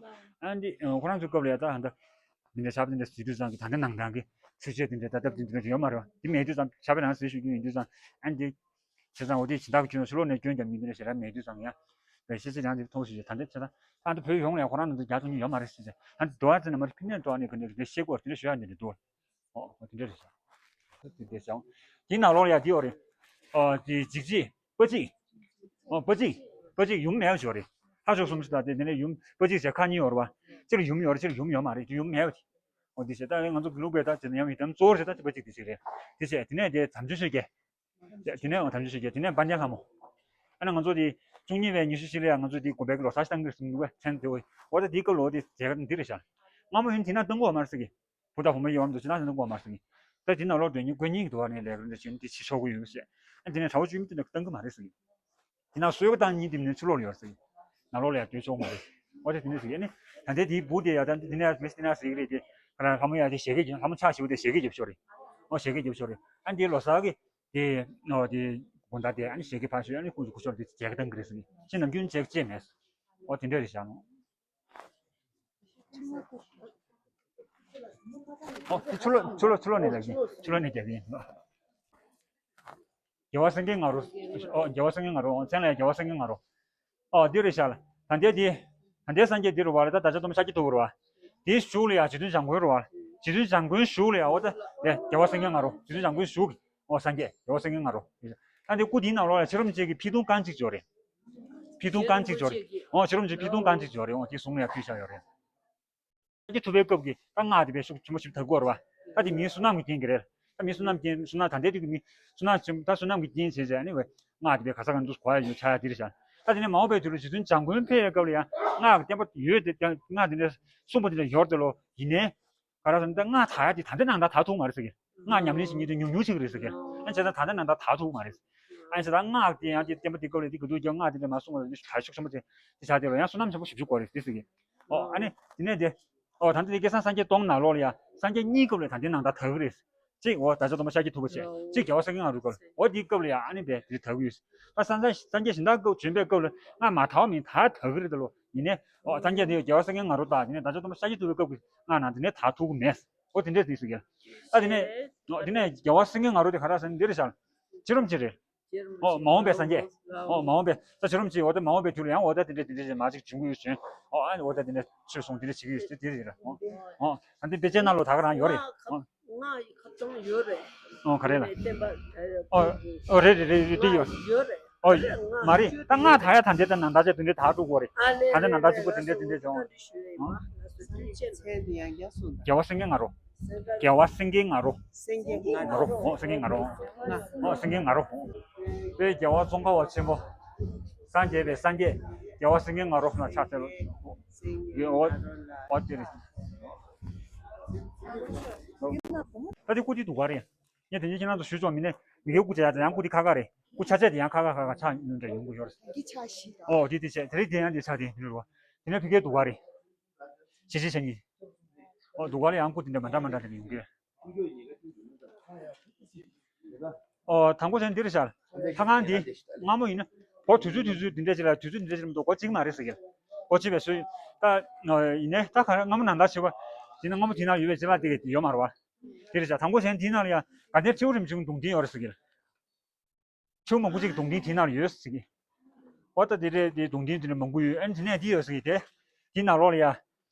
ཨ་འདི་ཁོ་རང་ཚོའི་སྐབས་ལ་ཡ་ད་ཧ་ད་འདི་འདྲ་ཆར་པ་དེ་འདྲ་ཟེར་དུས་ཙང་གི་ད་ལྟ་ནང་ཐང་གི་ཚུལ་བྱེད་དེ་འདྲ་ད་སྟབས་དེ་འདྲ་ཡོད་མ་རེད་བ། དེ་མེད་དུས་ཙང་ཆར་པ་རང་ཟེར་ཞུ་རྒྱུ་ཡིན་དུས་ཙང་ཨ་འདི། བྱས་ཙང་འོ་དེ་སྦྱིན་བདག་གི་སྐྱོན་ཕྱི་ལོགས་ནས་སྐྱོན་རྒྱབ་མི་འདི་འདྲ་ཞེ་དྲག་མེད་དུས་ཙང་ཡང་། བའི་ཤེས་ཚད་ཡང་དེ་མཐོང་ཞིག་ད་འདི་བྱས་ཙང་ཨ་འདི་བོད་ཡོངས་ལ་ཁོ་རང་ནང་དུ་རྒྱ་ཐོན་ཉིན་ཡོད་མ་རེད་ཟེར་ཙང་ཨ་འདི་འགྲོ་བ་ཚེ་ན་མ་རེད་ཕི་ནས་འགྲོ་བ་ནས་ག་འདྲ་རེད་ཤེས་དགོས་དེ་འདྲ་ཞུ་ཡ་འདི་འདྲ་འདུག་ཨོ་ཨོ་དེ་འདྲ་རེད་ཤག་དེ་འདྲ་ཞིག་དེའི་ནང་ལོགས་ལ་ཡ་དེ་ཡོད་རེད། ཨོ་དེ་འཇིགས་བྱེད་པ་གཅིག་ཨོ་པ་གཅིག་པ་གཅིག་ཡུམ་མེད་པ་ཞིག་ཡོད་རེད། ལྷ་མཆོག་གསུམ་ཞིག་དང་དེ་དེ་ནས་ཡུམ་པ་གཅིག་བྱས་ཁག་གཉིས་ཡོད་རེད་བ། གཅིག་ལ་ཡུམ་ཡོད་རེད་གཅིག་ལ་ཡུམ་ཡོད་མ་རེད་དེ་ཡུམ་མེད་པ་ཅིག་ཨོ་དེ་བྱས་ད་ང་ཚོ་ལུགས་པའི་ད་དེ་ནས་ཡང་མི་དམ་གཙོ་བོ་རེད་ད་དེ་པ་གཅིག་དེ་ཞིག་རེད། དེ་བྱས་དེ་ནས་དེ་དམ་ཆོས་ཆོས་རྒྱལ། དེ་དེ་ནས་འོ་དམ་ཆོས་ཆོས་རྒྱལ་དེ་ནས་དཔལ་ལྡན་ལྷ་མོ། ཨ་ནི་ང་ཚོ་དེ་བཅུ་གཉིས་པའི་ཉི་ཤུ་ཕྱེད་ལ་ཡང་ང་ཚོ་དེ་དགོན་པའི་ལོ་གསར་ཞིག་བཏང་གི་རེད་ཟེར་འདུག་བས་མཚན་དེ་འོ་འོ་ད་དེའི་སྐབས་ལ་འོ་དེ་མཛད་འདི་རེད་ཤག་སྔ་མོ་ཡིན་དེ་ན་བཏང་གི་ཡོད་མ་རེད་ཟེར་གི། བུ་དང་བུ་མོ་ཡོད་མ་འདུག་ཅི་ན་ཟེར་བཏང་གི་ཡོད་མ་རེད་ཟེར་གི། ད་དེ་ནང་ལོགས་དོན་གཉིས་དགོན་གཉིས་ཀྱི་དུ་བ་ནས་ལས་ཀ་འདྲ་བྱས་ནས་དེ་བྱེད་ཆོག་གི་ཡོད་ཟེར། ཨ་དེ་ནས་གྲྭ་བ་བཅུ་གཉིས་དེ་འདྲ་བཏང་གི་མ་རེད་ཟེར་གི། དེ་ན་གསོལ་བ་བཏང་ཉིན་དེ་ནས་ཕྱི་ལོགས་ལ་ཡོད་ཟེར་གི། ནང་ལོགས་ལ་ཡང་སྡོད་ཆོག་མ་རེད། འོ་དེ་དེ་འདྲ་ཟེར་གི་ཨ་ནི། ད་ལྟའི་དེའི་བུ་དེ་ཡང་ད་དེ་ནས་མི་དེ་ན་ཟེར་གི་རེད་དེ། ཁ་རང་ལྷ་མོ་ཡང་དེ་ཞལ་གྱིས་ལྷ་མོ་ཕྱག་ཞེ་པོ་དེ་ཞལ་གྱིས་རྒྱབ་ཤོག་རེད། འོ་ཞལ་གྱིས་རྒྱབ་ཤོག་རེད། ཨ་དེའི་ལོ་གསར་གི་དེ། ཨོ་དེ། དགོང་དག་དེ་ཨ་ནི་ཞལ་གྱིས་ཕར་ཞུ་ཨ་ནི་སྐུ་མཁྱེན་སྐུ་མཁྱེན་དེ་མཇལ་ཁ་བཏང་གི་རེད་ཟེར་ནས་ཕྱི་ནམ་རྒྱུན་མཇལ་ཁ་བཅས་མེད། ཨོ་དེ་འདྲ་རེད་བཞག་ནོ། ཨོ་དེ་ཕྱི་ལོགས་ཕྱི་ལོགས་ཕྱི་ལོགས་ནས་ལབ་ཀྱིན་ཕྱི་ལོགས་ནས་རྒྱག་གི་ཡིན། རྒྱལ་བ་སེང་གེ་ང་རོ། ཨོ་རྒྱལ་བ་སེང་གེ་ང་རོ་ཨོ་མཚན་ལ་ཡང་རྒྱལ་བ་སེང་གེ་ང་རོ། ཨོ་འདི་རེད་བཞག་ལ། ད་ལྟའི་འདི། ད་ལྟའི་སངས་རྒྱས་འདི་རུ་བ་ལ་ད་བདག་ཅག་སྟོན་པ་ཤཱཀྱ་ཐུབ་པ་རུ་བ། དེའི་གཞུག་ལ་ཡང་རྗེ་བཙུན་འཇམ་མགོན་རུ་བ། རྗེ་བཙུན་འཇམ་མགོན་གཞུག་ལ་ཡང་ཨོ་ད། རྒྱལ་བ་སེང་གེ་ང་རོ་རྗེ་བཙུན་འཇམ་མགོན་གཞུག་གི། ཨོ་སངས་རྒྱས་རྒྱལ་བ་སེང་གེ་ང་རོ། ད་འདི་སྐུ་འདིའི་ནང་ལོགས་ལ་ཕྱི་རོལ་མི་མཇལ་གྱི་ཕྱི་ཐུང་རྐང་གཅིག་ཅིག་ཡོད་རེད། ཕྱི་ཐུང་རྐང་གཅིག་ཅིག་ཡོད་རེད། ཨོ་ཕྱི་རོལ་མི་མཇལ་ཕྱི་ཐུང་རྐང་གཅིག་ཅིག་ཡོད་རེད། ཨོ་དེ་གཟུངས་ལ་ཡང་ཕུལ་བཞག་ཡོད་རེད། ཤཱཀྱ་ཐུབ་པའི་སྐབས་ཀྱི་ད་སྔགས་དེ་བས་ཤུགས་ཆེན་པོ་ཞིག་དར་གྱི་ཡོད་རེད་བ། ད་དེ་མིའི་བསོད་ནམས་ཀྱི་རྐྱེན་གྱིས་རེད། ད་མིའི་བསོད་ནམས་རྐྱེན་བསོད་ནམས་ད་ལྟའི་དུས་ཀྱི་མི་བསོད་ནམས་ཆེན་པོ་ད་བསོད་ནམས་ཀྱི་རྐྱེན་བྱས་བྱས་ནི་བས་སྔགས་དེ་བས་ག་ས་ག་འདུག་གོ་ཡ་ཡོད་ཆ་ཡ་དེ་རེད་བཞག་ད་དེ་ནས་མ་འོངས་པའི་དུས་ལ་རྗེ་བཙུན་འཇམ་མགོན་ཕེབས་པའི་སྐབས་ལ་ཡང་སྔགས་ཀྱི་བསྟན་པ་ཡོད་དེ་ཀྱང་སྔགས་དེ་འདྲ་གསུངས་པ་དེ་འདྲ་ཡོད་དེ་ལོ་ཡིན་ནའི། ག་རེ་ཟེར་ན་ད་སྔགས་དར་ཡ་དེ་ད་ལྟ་ནང་ད་དར་ཐུབ་མ་རེད་ཟེར་གི། སྔགས་ཉམས་ལེན་བྱེད་མཁན་དེ་ཉུང་ཉུང་ཅིག་རེད་ཟེར་གི། ཨ་བྱས་ཙང་ད་ལྟ་ནང་ད་དར་ཐུབ་མ་རེད། ཨ་བྱས་ཙང་སྔགས་དེ་ཡང་དེ་བསྟན་པ་དེ་སྐབས་ལ་དེ་ག་དུས་ཀྱང་སྔགས་དེ་འདྲ་མ་གསུངས་པ་དེ་དར་ཤུགས་ཆེན་པོ་དེ་དེ་བྱ་དེ་ལ་ཡང་བསོད་ནམས་ཆེན་པོ་ཞེ་པོ་ཅིག་དགོས་རེད་དེ་ཟེར་གི། ཨོ་ཨ་ནི་དེ་ནས་དེ། ཨོ་ད་ལྟ་དེ་སྐལ་བཟང་སངས་རྒྱས་སྟོང་ནང་ལོགས་ལ་ཡ་སངས་རྒྱས་གཉིས་སྐབས་ལ་ད་ལྟའི་ནང་ལྟར་དར་གི་རེད། གཅིག་འོ་བདག་ཅག་སྟོན་པ་ཤཱཀྱ་ཐུབ་པ་བྱས། གཅིག་རྒྱལ་བ་སེང་གེ་ང་རོའི་སྐབས་ལ་འོ་དེའི་སྐབས་ལ་ཡ་ཨ་ནི་དེ་དེ་དར་གི་ཡོད། ད་སངས་རྒྱས་སངས་རྒྱས་གཞན་དག་སྐབས་བྱོན་པའི་སྐབས་ལ་སྔར་མ་དར་བ་མིན་ད་དར་གི་རེད་ད་ལོ། ཡིན་ནའི་འོ་སངས་རྒྱས་དེ་རྒྱལ་བ་སེང་གེ་ང་རོ་དང་དེ་ནས་བདག་ཅག་སྟོན་པ་ཤཱཀྱ་ཐུབ་པའི་སྐབས་ཀྱི་སྔར་ནང་དེ་ནས་དར་ཐུབ་གི་མེད། འོ་དེ་འདྲས་དེ་ཟེར་གི། ད་དེ་ནས་འོ་དེ་ནས་རྒྱལ་བ་སེང་གེ་ང་རོ་དེ་ག་རེ་ཟེར་ན་འདི་རེད་ཤག་ཕྱི་རོལ་མ་ཅིག་རེད། ཨོ་མ་འོངས་པའི་སངས་རྒྱས། ཨོ་མ་འོངས་པའི་ད་ཕྱི་རོལ་མ་ཅིག་འོ་ད་མ་འོངས་པའི་དུས་ལ་ཡང་འོ་ད་དེ་འདྲས་དེ་འདྲས་ཞེས་མ་ཅིག་བྱུང་གི་ཡོད་ཅིང་། ཨོ་ཨ་ནི་འོ་ད་དེ་འདྲས་ཆོས་གསུངས་དེ་འདྲས་བྱེད་ཀྱི་ཡོད་ཅིང་དེ་རེད། ཨོ་ཨོ་ད་འདི་དཔེ་ཆའི་ནང་ལོ་ད་ག་རང་ཡོད་རེད། ཨོ་ང་ཁ་ཚང་ཡོད་རེད། ཨོ་ག་རེ་ལ། བསྟན་པ་ཨོ་ཨོ་རེད་རེད་རེད་རེད་ཡོད། ཡོད་རེད། ཨོ་ཡ་མ་རེད། ད་ང་ད་ཡ་ད་འདྲས་ད་ནང་ད་ཅེ་དེ་འདྲས་ད་འགྲོ་དགོས་རེད། ད་འདྲས་ནང་ད་གཅིག་པོ་དེ་འདྲས་དེ་འདྲས་བྱུང་། ཨོ་མཚན་དེ་ཡང་བསྐྱར་གསུངས་དང་། རྒྱལ་བ་སེང་གེ་ང་རོ། སེང་གེ་ང་ང་རོ། རོ། ཨོ་སེང་གེ་ང་རོ། ང་། ཨོ་སེང་གེ་ང་རོ། དཔལ་རྒྱལ་བ་ཙོང་ཁ་པ་ཆེན་པོ། སངས་རྒྱས་པའི་སངས་རྒྱས། རྒྱལ་བ་སེང་གེ་ང་རོ་ལ་ཕྱག་འཚལ་ལོ། ཡོད་འོ། འོ་དེ་རེད། ད་དེ་སྐུ་དེ་སྡུག་ག་རེད། ངས་དེ་ཉིད་ཁྱེད་རང་ཚོ་ཞུས་ཆོག་མི་ནས་མི་སྒེར་སྐུ་བྱས་ཡ་དེ་ཡང་སྐུ་དེ་ཁ་ཁ་རེད། སྐུ་ཆ་ཆས་དེ་ཡང་ཁ་ཁ་ཁ་ཁ་ཆགས་ཡོང་འདྲ་ཡོང་གི་ཡོད་རེད། འདི་ཆ་ཞིག་དང་། ཨོ་དེ་དེ་ཆ་དེ་རེད། དེ་ཡང་དེ་ཆ་དེ་རེད་རོ། དེ་ནས་ཕ་གིའི་སྡུག་ག་རེད། ཆེ་ཆེ་ཆེ་གཉིས། ཨོ་སྡུག་ག་ལ་ཡང་སྐུ་དེ་འདྲ་མ་འདྲ་མ་འདྲ་དེ་ནས་ཡོང་གི། ཨོ་དང་པོ་ཆ་འདི་རེད་ཤག་ལྷ་ཁང་འདི་སྔ་མོ་ཡིན་ན་སྒོ་དུས་ཚོད་དུས་ཚོད་འདི་འདྲ་ཅིག་ལ་དུས་ཚོད་འདི་འདྲ་ཅིག་ལ་མི་འདུག་སྒོ་གཅིག་མ་རེད་ཟེར་གི། སྒོ་གཅིག་པའི་སུ་ད་ཡིན་ནའི་ད་ག་རེ་སྔ་མོ་ནང་ལྟར་བྱས་པ་དེ་ནི་སྔ་མོ་དེ་ན་ཡོད་པའི་ཅིག་ལ་དེ་གི་ཡོད་མ་རེད་བ། དེ་རེད་ཤག་དང་པོ་ཆ་འདི་ནང་ལ་ཡང་དགའ་ལྡན་ཁྲི་པོ་རིན་པོ་ཆེའི་གདུང་རྟེན་ཡོད་རེད་ཟེར་གི། ཁྱུ་མང་པོ་ཅིག་གདུང་རྟེན་དེའི་ནང་ལ་ཡོད་ཟེར་གི། འོ་ད་དེ་འདྲའི་དེ་གདུང་རྟེན་དེ་འདྲ་མང་པོ་ཡོད། ཨ་ནི་དེ་ནས་དེ་ཡོད་ཟེར་གི་དེ། དེའི་ནང་ལོགས་ལ་ཡ།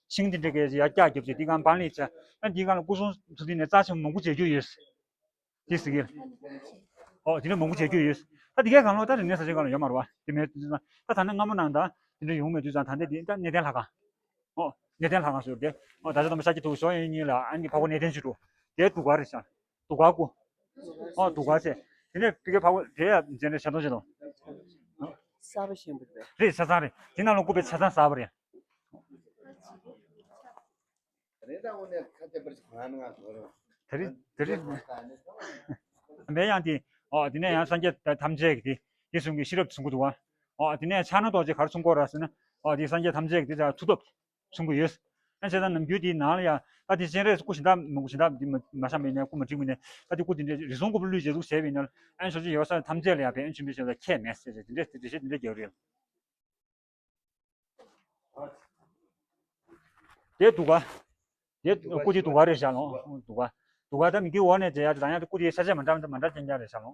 ཤིང་དེ་འདྲ་གས་ཡ་ཀྱག་རྒྱབ་བྱས་དེ་གང་པང་ལེབ་བྱས། ཨ་ནི་དེའི་སྒང་ལ་སྐུ་གསུང་ཐུགས་རྟེན་ནས་རྩ་ཆེན་མང་པོ་མཇལ་རྒྱུ་ཡོད་ཟེར་གི། འོ་དེ་འདྲ་མང་པོ་མཇལ་རྒྱུ་ཡོད། ད་དེ་གའི་སྒང་ལོགས་ད་རིག་གནས་གསར་བརྗེའི་སྒང་ལ་ཡོད་མ་རེད་བ། དེ་མེད་དུས་ཙང་ད་ད་ནི་སྔ་མོ་ནང་ད་དེ་འདྲ་ཡོང་མེད་དུས་ཙང་ད་ལྟ་དེ་ད་གནས་བརྟན་ལྷ་ཁང་། ཨོ། གནས་བརྟན་ལྷ་ཁང་ཟེར་ཏེ། ཨོ་ད་ཆ་དམ་པ་ཤཱཀྱ་ཐུབ་པ་ཞོ་ཡོན་གཉིས་ལ་ཨ་ནི་འཕགས་པ་གནས་བརྟན་ཆོས་དྲུག་དེ་སྡུག་ག་རེད་ཤག་སྡུག་ག་སྐུ། ཨོ་སྡུག་ག་ཟེར། དེ་ནས་ཕ་གི་འཕགས་པ་དེ་ཡ་མཇལ་ནས་ཤ་སྟོང་ཤ་སྟོང་། གསར་པ་ཞིག་འདུག་པས། རེད་ཆ་ཚང་རེད། དེ་ནང་ལ་སྐུ་པའི་ཆ་ཚང་གསར་པ་རེད། དེ་རིང་དེ་རིང་། མེད་ཡང་དེ། ཨོ་དེ་ནས་ཡང་སངས་རྒྱས་ཐམས་ཅད་ཀྱི་དེ་དེ་གསུང་གི་ཤེས་རབ་གསུང་གི་འདུག་བ། ཨོ་དེ་ནས་ཕྱག་ན་རྡོ་རྗེ་ག་རེ་གསུང་གི་ཡོད་རེད་ཟེར་ན། ཨོ་དེ་སངས་རྒྱས་ཐམས་ཅད་ཀྱི་དེ་ཚ་མཐུ་སྟོབས། གསུང་གི་ཡོད། ཨ་བྱས་ཙང་ནམ་རྒྱུན་དེའི་ནང་ལ་ཡང་ད་དེ་སྤྱན་རས་སྐུ་གཞན་དག་མང་པོ་གཞན་དག་འདི་མ་མ་བཤམས་པ་ཡིན་ན་སྐུ་མ་བྲིས་པ་ཡིན་ན་ད་དེ་སྐུ་དེ་འདྲའི་རི་བཟུང་སྐུ་པར་བླུས་བྱས་འདུག་ཟེར་བ་ཡིན་ན་ཨ་ནི་ཞོ་ཅིག་ཡོད་ས་ཐམས་ཅད་ལ་ཡང་བན་ཆུན་པའི་ཞབས་ལ་ཁྱད་མེད་ཟེར་ཏེ་དེ་འདྲའི་དེ་འདྲའི་བཤད་དེ་འདྲའི་རྒྱག་རེད། དེ་སྡུག་ག་དེ་སྐུ་དེ་སྡུག་ག་རེད་ཤག་ལོ། སྡུག་ག་སྡུག་ག་ད་མི་གི་འོག་ནས་དེ་ཡ་དེ་དང་ཡང་དེ་སྐུ་དེ་ས་ཆ་མ་འདྲ་མ་འདྲ་ཅན་རྒྱག་རེད་ཤག་ལོ།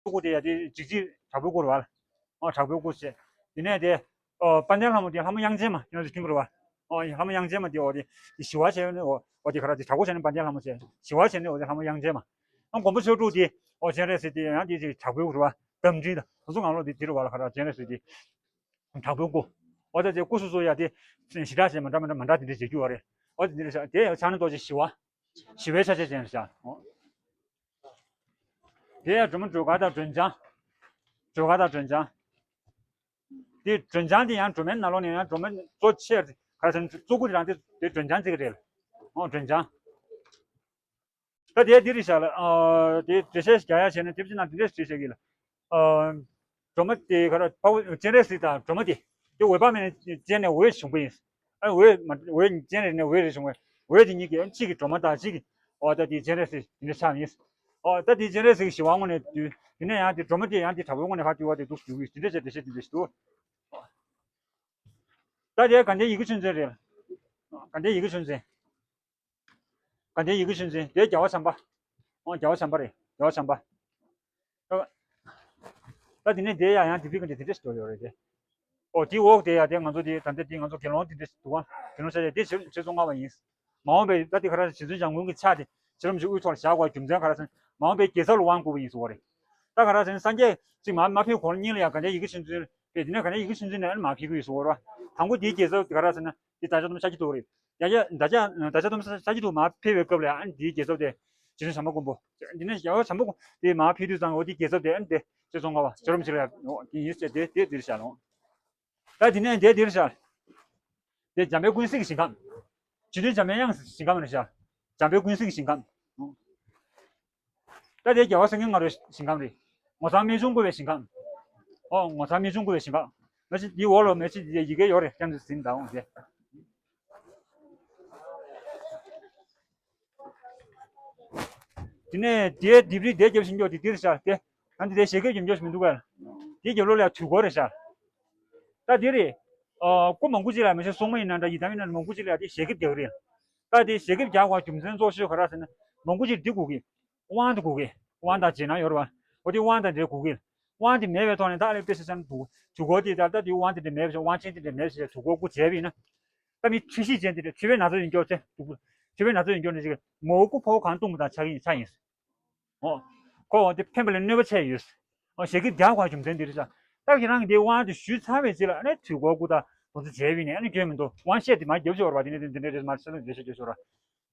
སྐུ་དེ་ཡ་དེ་འཇིགས་བྱེད་དྲག་པོའི་སྐུ་རེད་བ། ཨོ་དྲག་པོའི་སྐུ་ཟེར། དེ་ནས་དེ། ཨོ་དཔལ་ལྡན་ལྷ་མོ་དེ་ལྷ་མོ་དབྱངས་ཅན་མ་དེ་ང་ཚོ་མཁྱེན་གྱི་རེད་བ། ཨོ་ལྷ་མོ་དབྱངས་ཅན་མ་དེ་ཨོ་དེ་དེ་ཞི་བ་བྱས་ནས་ཨོ་ཨོ་དེ་ག་ར་དེ་དྲག་པོ་བྱས་ནས་དཔལ་ལྡན་ལྷ་མོ་བྱས་ཞི་བ་བྱས་ནས་ཨོ་དེ་ལྷ་མོ་དབྱངས་ཅན་མ། ཨ་མགོན་པོ་མཆོག་སྤྲུལ་དེ་ཨོ་སྤྱན་རས་གཟིགས་དེ་ཡང་དེ་དེ་དྲག་པོའི་སྐུ་རེད་བ། རྟ་མགྲིན་དང་དེ་ཚོ་གང་ལོག་དེ་དེ་རེད་བ་ལ་ག་ར་སྤྱན་རས་གཟིགས་དེ། དྲག་པོའི་སྐུ། ཨོ་ད་དེ་སྐུ་སོ་སོ་ཡ་དེ་ཞེ་དྲག་བྱས་མ་འདྲ་མ་འདྲ་མ་འདྲ་དེ་འདྲ་བྱེད་རྒྱུ་བ་རེད། ཨོ་དེ་འདི་རེད་ཤག་དེ་ཡང་ཕྱག་ན་རྡོ་རྗེ་ཞི་བ། ཞི་བའི་ཆ་བྱད་ཅན་རེད་ཤག་དེ་ཡང་སྒྲོལ་མ་སྒྲོལ་དཀར་དང་སྒྲོལ་ལྗང་། སྒྲོལ་དཀར་དང་སྒྲོལ་ལྗང་། དེ་སྒྲོལ་ལྗང་དེ་ཡང་སྒྲོལ་མའི་ནང་ལོགས་ནས་ཡང་སྒྲོལ་མ་གཙོ་ཆེར་ག་རེ་ཟེར་ན་གཙོ་བོ་དེ་རང་དེ་དེ་སྒྲོལ་ལྗང་ཅིག་རེད། ཨོ་སྒྲོལ་ལྗང་། ད་དེ་འདི་རེད་ཤག་ལ། ཨ་དེ་འགྲེལ་བཤད་རྒྱག་ཡ་བྱས་ན་དེབ་ཅིག་ནང་དེ་འདྲས་བྲིས་བཞག་གི་ལ། ཨ་སྒྲོལ་མ་དེ་ག་ར་དཔའ་བོ་སྤྱན་རས་གཟིགས་དང་སྒྲོལ་མ་དེ་དེ་འོད་དཔག་མེད་ནས་སྤྱན་ནས་འོད་བྱུང་བ་ཡིན། ཨ་འོད་མ་འོད་སྤྱན་རས་ནས་འོད་རེ་བྱུང་བས་འོད་དེ་གཉིས་ཀྱིས་གཅིག་གིས་སྒྲོལ་མ་དང་གཅིག་གིས་ཨོ་ད་དེ་སྤྱན་རས་གཟིགས་དེ་འདྲ་ཆགས་ཡིན། ཨོ་ད་དེ་སྤྱན་རས་གཟིགས་ཞི་བ་ངོས་ནས་བསྡུས། དེ་ནས་ཡང་དེ་སྒྲོལ་མ་དེ་ཡང་དེ་དྲག་པོའི་ངོས་ནས་ཕར་བསྡུས་པ་དེ་འདུག་བསྡུས་ཀྱི་དེ་འདྲ་བྱས་འགྲེལ་བཤད་དེ་འདྲ་ཞིག་འདུག་ད་དེ་དགའ་ལྡན་ཡི་གེ་ཆོས་འཛིན་རེད། དགའ་ལྡན་ཡི་གེ་ཆོས་འཛིན། དགའ་ལྡན་ཡི་གེ་ཆོས་འཛིན་དེ་རྒྱལ་བ་བྱམས་པ། ཨོ་རྒྱལ་བ་བྱམས་པ་རེད། རྒྱལ་བ་བྱམས་པ། ད་དེ་ནས་དེ་ཡང་ཡང་དེ་ཕི་ག་འདྲ་དེ་འདྲ་ཞིག་འགྲོ་ཡོད་རེད་དེ། ཨོ་དེའི་འོག་དེ་ཡ་དེ་ང་ཚོ་དེ་ད་ལྟ་དེ་ང་ཚོ་དགེ་སློང་དེ་འདྲ་འདུག་ག་དགེ་སློང་ཆ་བྱད་དེ་ཆོས་ཆོས་ཚོགས་ལྔ་པ་ཡིན། མ་འོངས་པའི་ད་དེ་ག་ར་རྗེ་བཙུན་འཇམ་མགོན་གྱི་ཕྱག་དེ་ཕྱི་རོལ་མུ་བཞི་དབུས་ཐོག་ལ་བཞག་དགོས་རྒྱུ་མཚན་ག་རེ་ཟེར་ན། མ་འོངས་པའི་དགེ་ཚབ་ལ་དབང་བསྐུར་བ་ཡིན་ཟེར་བ་རེད། ད་ག་རེ་ཟེར་ན་སངས་རྒྱས་ཅིག་མར་མ་ཕེབས་གོང་ལ་སྙིང་ལ་ཡང་ག་འདྲའི་ཡི་གེ་ཆུང་ཆུང་རེད། དེ་ནས་ག་འདྲའི་ཡི་གེ་ཆུང་ཆུང་ནས་ཨ་ནི་མར་ཕེབས་ཀྱི་ཡོད་ཟེར་བ་རེད། དང་པོ་དེའི་དགེ་ཚབ་དེ་ག་རེ་ཟེར་ན་དེ་བདག་ཅག་སྟོང་པ་ཤཱཀྱ་ཐུབ་པ་རེད། བདག་ཅག་བདག་ཅག་བདག་ཅག་སྟོང་པ་ཤཱཀྱ་ཐུབ་པ་མར་ཕེབས་པའི་སྐབས་ལ་ཨ་ནི་དེའི་དགེ་ཚབ་དེ་རྗེ་བཙུན་བྱམས་པ་མགོན་པོ། དེ་ནས་རྒྱལ་བ་བྱམས་པ་མགོན་དེ་མར་ཕེབས་དུས་ཙང་འོ་དེའི་དགེ་ཚབ་དེ་ཨ་ནི་དེ་ཆོས་ཚོགས་ལྔ་པ་ཕྱི་རོལ་མུ་བཞི་ལ་ཡང་ཡིན་ཟེར་དེ་དེ་འདིར་བཞག་ལོ། ད་དེ་ནས་དེ་འདིར་བཞག་དེ་འཇམ་དཔལ་ཀུན་གཟིགས་ཀྱི་ཞིང་ཁམས། རྗེ་བཙུན་འཇམ་པའི་དབྱངས་ཞིང་ཁམས་རེད་བཞག་འཇམ་དཔལ་ཀུན་གཟིགས་ཀྱི་ཞིང་ཁམས། ད་དེ་རྒྱལ་བ་སེང་གེ་ང་རོའི་ཞིང་ཁམས་རེད། ངོ་མཚར་རྨད་བྱུང་བཀུར་བའི་ཞིང་ཁམས། ཨོ་ངོ་མཚར་རྨད་བྱུང་བཀུར་བའི་ཞིང་ཁམས། ང་ཅི་འདིའི་འོག་ལ་མེ་ཅི་འདི་ཡི་གེ་ཡོད་རེད་སྐྱབས་འཛིན་ཟིན་དང་འོང་དེ། དེ་ནས་དེའི་ལྡེབས་རིས་དེ་རྒྱབ་ཤིང་འཇོག་དེ་འདིར་ཤར་ཏེ། ཨ་འདི་དེ་ཞལ་ཁེབས་ཀྱི་འཇོག་ཤིང་མི་འདུག་ག་དེའི་རྒྱབ་ལོགས་ལ་དུས་འཁོར་རེ་ཤར། ད་དེ་རེད། ཨ་སྐུ་མང་པོ་ཅིག་ལ་མི་ཤེས་སྲུང་མ་ཡིན་ན་འདྲ་ཡི་དམ་ཡིན་ན་མང་པོ་ཅིག་ལ་དེ་ཞལ་ཁེབས་རྒྱག་གི་རེད། ད་དེ་ཞལ་ཁེབས་རྒྱག་པར་རྒྱུ་མཚན་གཙོ་ཤོས་ག་རེ་ཟེར་ན་མང་པོ་ཅིག་འདི་དགོས་གི་དབང་དུ་དགོས་གི་དབང་དང་རྗེས་གནང་ཡོད་རེད་བ། འོ་དེ་དབང་དང་འབྲེལ་དགོས་གི་དབང་དེ་མེད་པའི་ཐོག་ནས་ད་ཨ་ལས་དཔེ་ཆ་ཆ་ན་འདུག་དུས་འཁོར་དེ་ད་ལྟ་དེ་དབང་དེ་འདྲ་མེད་པ་བྱས་དབང་ཆེན་དེ་འདྲ་མེད་པ་བྱས་དུས་འཁོར་སྐུ་བྱས་པ་ཡིན་ན། ད་མི་འཁྲུལ་གཞི་ཅན་དེ་འདྲ་འཁྲུལ་པའི་ན་ཚ་ཡོད་མཁན་ཅན་འདུག་འཁྲུལ་པའི་ན་ཚ་ཡོད་མཁན་ཅན་ཅིག་མོའི་སྐུ་ཕོ་བོ་གང་གཏོང་བ་དང་ཆགས་ཡིན་ཆགས་ཡིན། འོ། ཁོ་འོ་དེ་ཕན་པ་ལས་གནོད་པ་ཆེ་ཡོད། འོ་ཞལ་ཁེབས་རྒྱག་དགོས་རྒྱུ་མཚན་འདི་རེད་ཤག་ད་ཁྱེད་རང་གིས་དེ་དབང་དེ་ཞུས་ཚར་བའི་རྗེས་ལ་ཨ་ནི་དུས་འཁོར་སྐུ་དང་དུས་ཚོད་བྱས་པ་ཡིན་ནའི་ཨ་ནི་སྐྱོན་མི་འདུག་དབང་བཤད་དེ་མར་རྒྱབ་ཤོར་བ་དེ་ནི་དེ་འདི་འདྲ་རེད་མར་ཤ་ལ་འདི་ཤ་རྒྱབ་ཤོར་བ།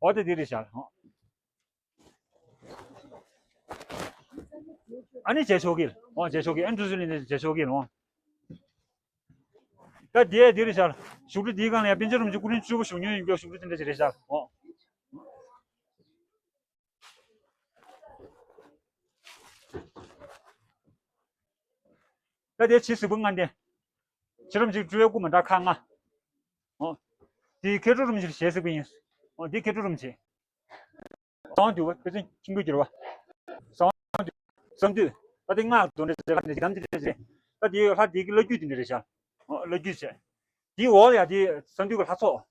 འོ་དེ་འདི་རེད་ཤག་འོ། ཨ་ནི་བྱས་ཆོག་གི། འོ་བྱས་ཆོག་གི་ཨ་ནི་ཆུ་ཚོད་ལས་འདི་བྱས་ཆོག་གི་འོ། ད་དེ་དེ་རེད་ཤག་བཞུགས་ཁྲི་འདིའི་སྒང་ལ་ཡང་པཎ་ཆེན་རིན་པོ་ཆེ་སྐུ་ཕྲེང་བཅུ་པ་བཞུགས་མྱོང་ཡིན་སྐྱོ་བཞུགས་ཁྲི་དེ་འདྲ་ཞིག་རེད་ཤག་འོ། ད་དེ་ཇི་གཟིགས་པོ་ལྔ་ལྡན། ཕྱི་རོལ་མུ་ཁྱུད་སྤྲུལ་པའི་སྐུ་མ་འདྲ་ཁག་ལྔ། འོ། དེ་མཁས་གྲུབ་རིན་པོ་ཆེ་ཞལ་གཟིགས་པོ་ཡིན། འོ་དེ་མཁས་གྲུབ་རིན་པོ་ཆེ། གསང་བ་འདུས་པ་དཔེ་ཆ་ཁྱིམ་སྐྱོར་གྱུར་པ། གསང་བ་འདུས། གསང་འདུས། ད་དེ་སྔགས་དོན་འདྲ་བྱས་ལྷ་འདྲ་བྱས་ལམ་འདྲ་བྱས། ད་དེ་ལྷ་དེ་གི་བླ་བརྒྱུད་དེ་འདྲ་རེད་ཤག་འོ་བླ་བརྒྱུད་བྱས། དེའི་འོག་ལ་ཡ་དེ་གསང་འདུས་ཀྱི་ལྷ་ཚོགས།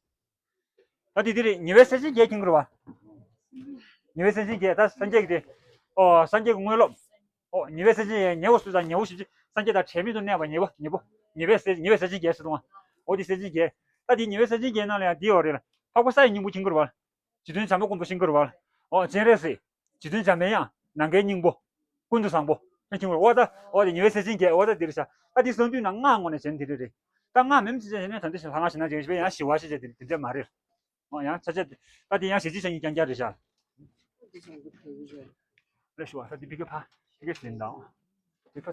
ད་དེ་དེ་རེད། ཉེ་བའི་སྲས་ཆེན་བརྒྱད་མཁྱེན་གྱི་རེད་བ། ཉེ་བའི་སྲས་ཆེན་བརྒྱད་ད་སངས་རྒྱས་ཀྱི་དེ། ཨོ་སངས་རྒྱས་ཀྱི་དངོས་སློབ། ཨོ་ཉེ་བའི་སྲས་ཆེན་ཉེ་བོ་སུ་དང་ཉེ་བོ་ཞིག་ཅིག་སངས་རྒྱས་དང་བྲལ་མེད་དུ་གནས་པ་ཉེ་བོ་ཉེ་བོ། ཉེ་བའི་སྲས་ཉེ་བའི་སྲས་ཆེན་བརྒྱད་ཟེར་དུས། ཨོ་དེ་སྲས་ཆེན་བརྒྱད། ད་དེ་ཉེ་བའི་སྲས་ཆེན་བརྒྱད་ནང་ལ་ཡང་དེ་ཡོད་རེད་ལ། འཕགས་པ་ས་ཡི་སྙིང་པོ་མཁྱེན་གྱི་རེད་བ། རྗེ་བཙུན་བྱམས་པ་མགོན་པོ་མཁྱེན་གྱི་རེད་བ། ཨོ་སྤྱན་རས་གཟིགས། རྗེ་བཙུན་འཇམ་པའི་དབྱངས། ནམ་མཁའི་སྙིང་པོ། ཀུན་ཏུ་བཟང་པོ། མཁྱེན་གྱི་རེད་བ། ད་ཨོ་དེ་ཉེ་བའི་སྲས་ཆེན་བརྒྱད་ཨོ་ད་དེ་རེད་ཤག་ད་དེ་གསང་འདུས་ནང་སྔགས་ངོ་ནས་བྱས་ན་དེ་རེད་རེད། ད་སྔགས་མིན་ཅི་བྱས་ནས་ད་འདི་ཞིག་ལྷ་སྔགས་ཞིག་ན་བྱས་པས་ཡང་ཞི་བ་ཞེས་བྱ་དེ་དེ་འདྲ་མ་རེད། ཨོ་ཡང་ཆ་ཆ་ད་དེ་ཡང་ཞེ་ཅི་ཆ་གཉིས་རྐྱང་རྐྱང་རེད་ཤག་ལེ་ཤུ་བ་ད་དེ་ཕི་ཀེ་ཕ། ཕི་ཀེ་ཟིན་དང་། དེ་ཕ།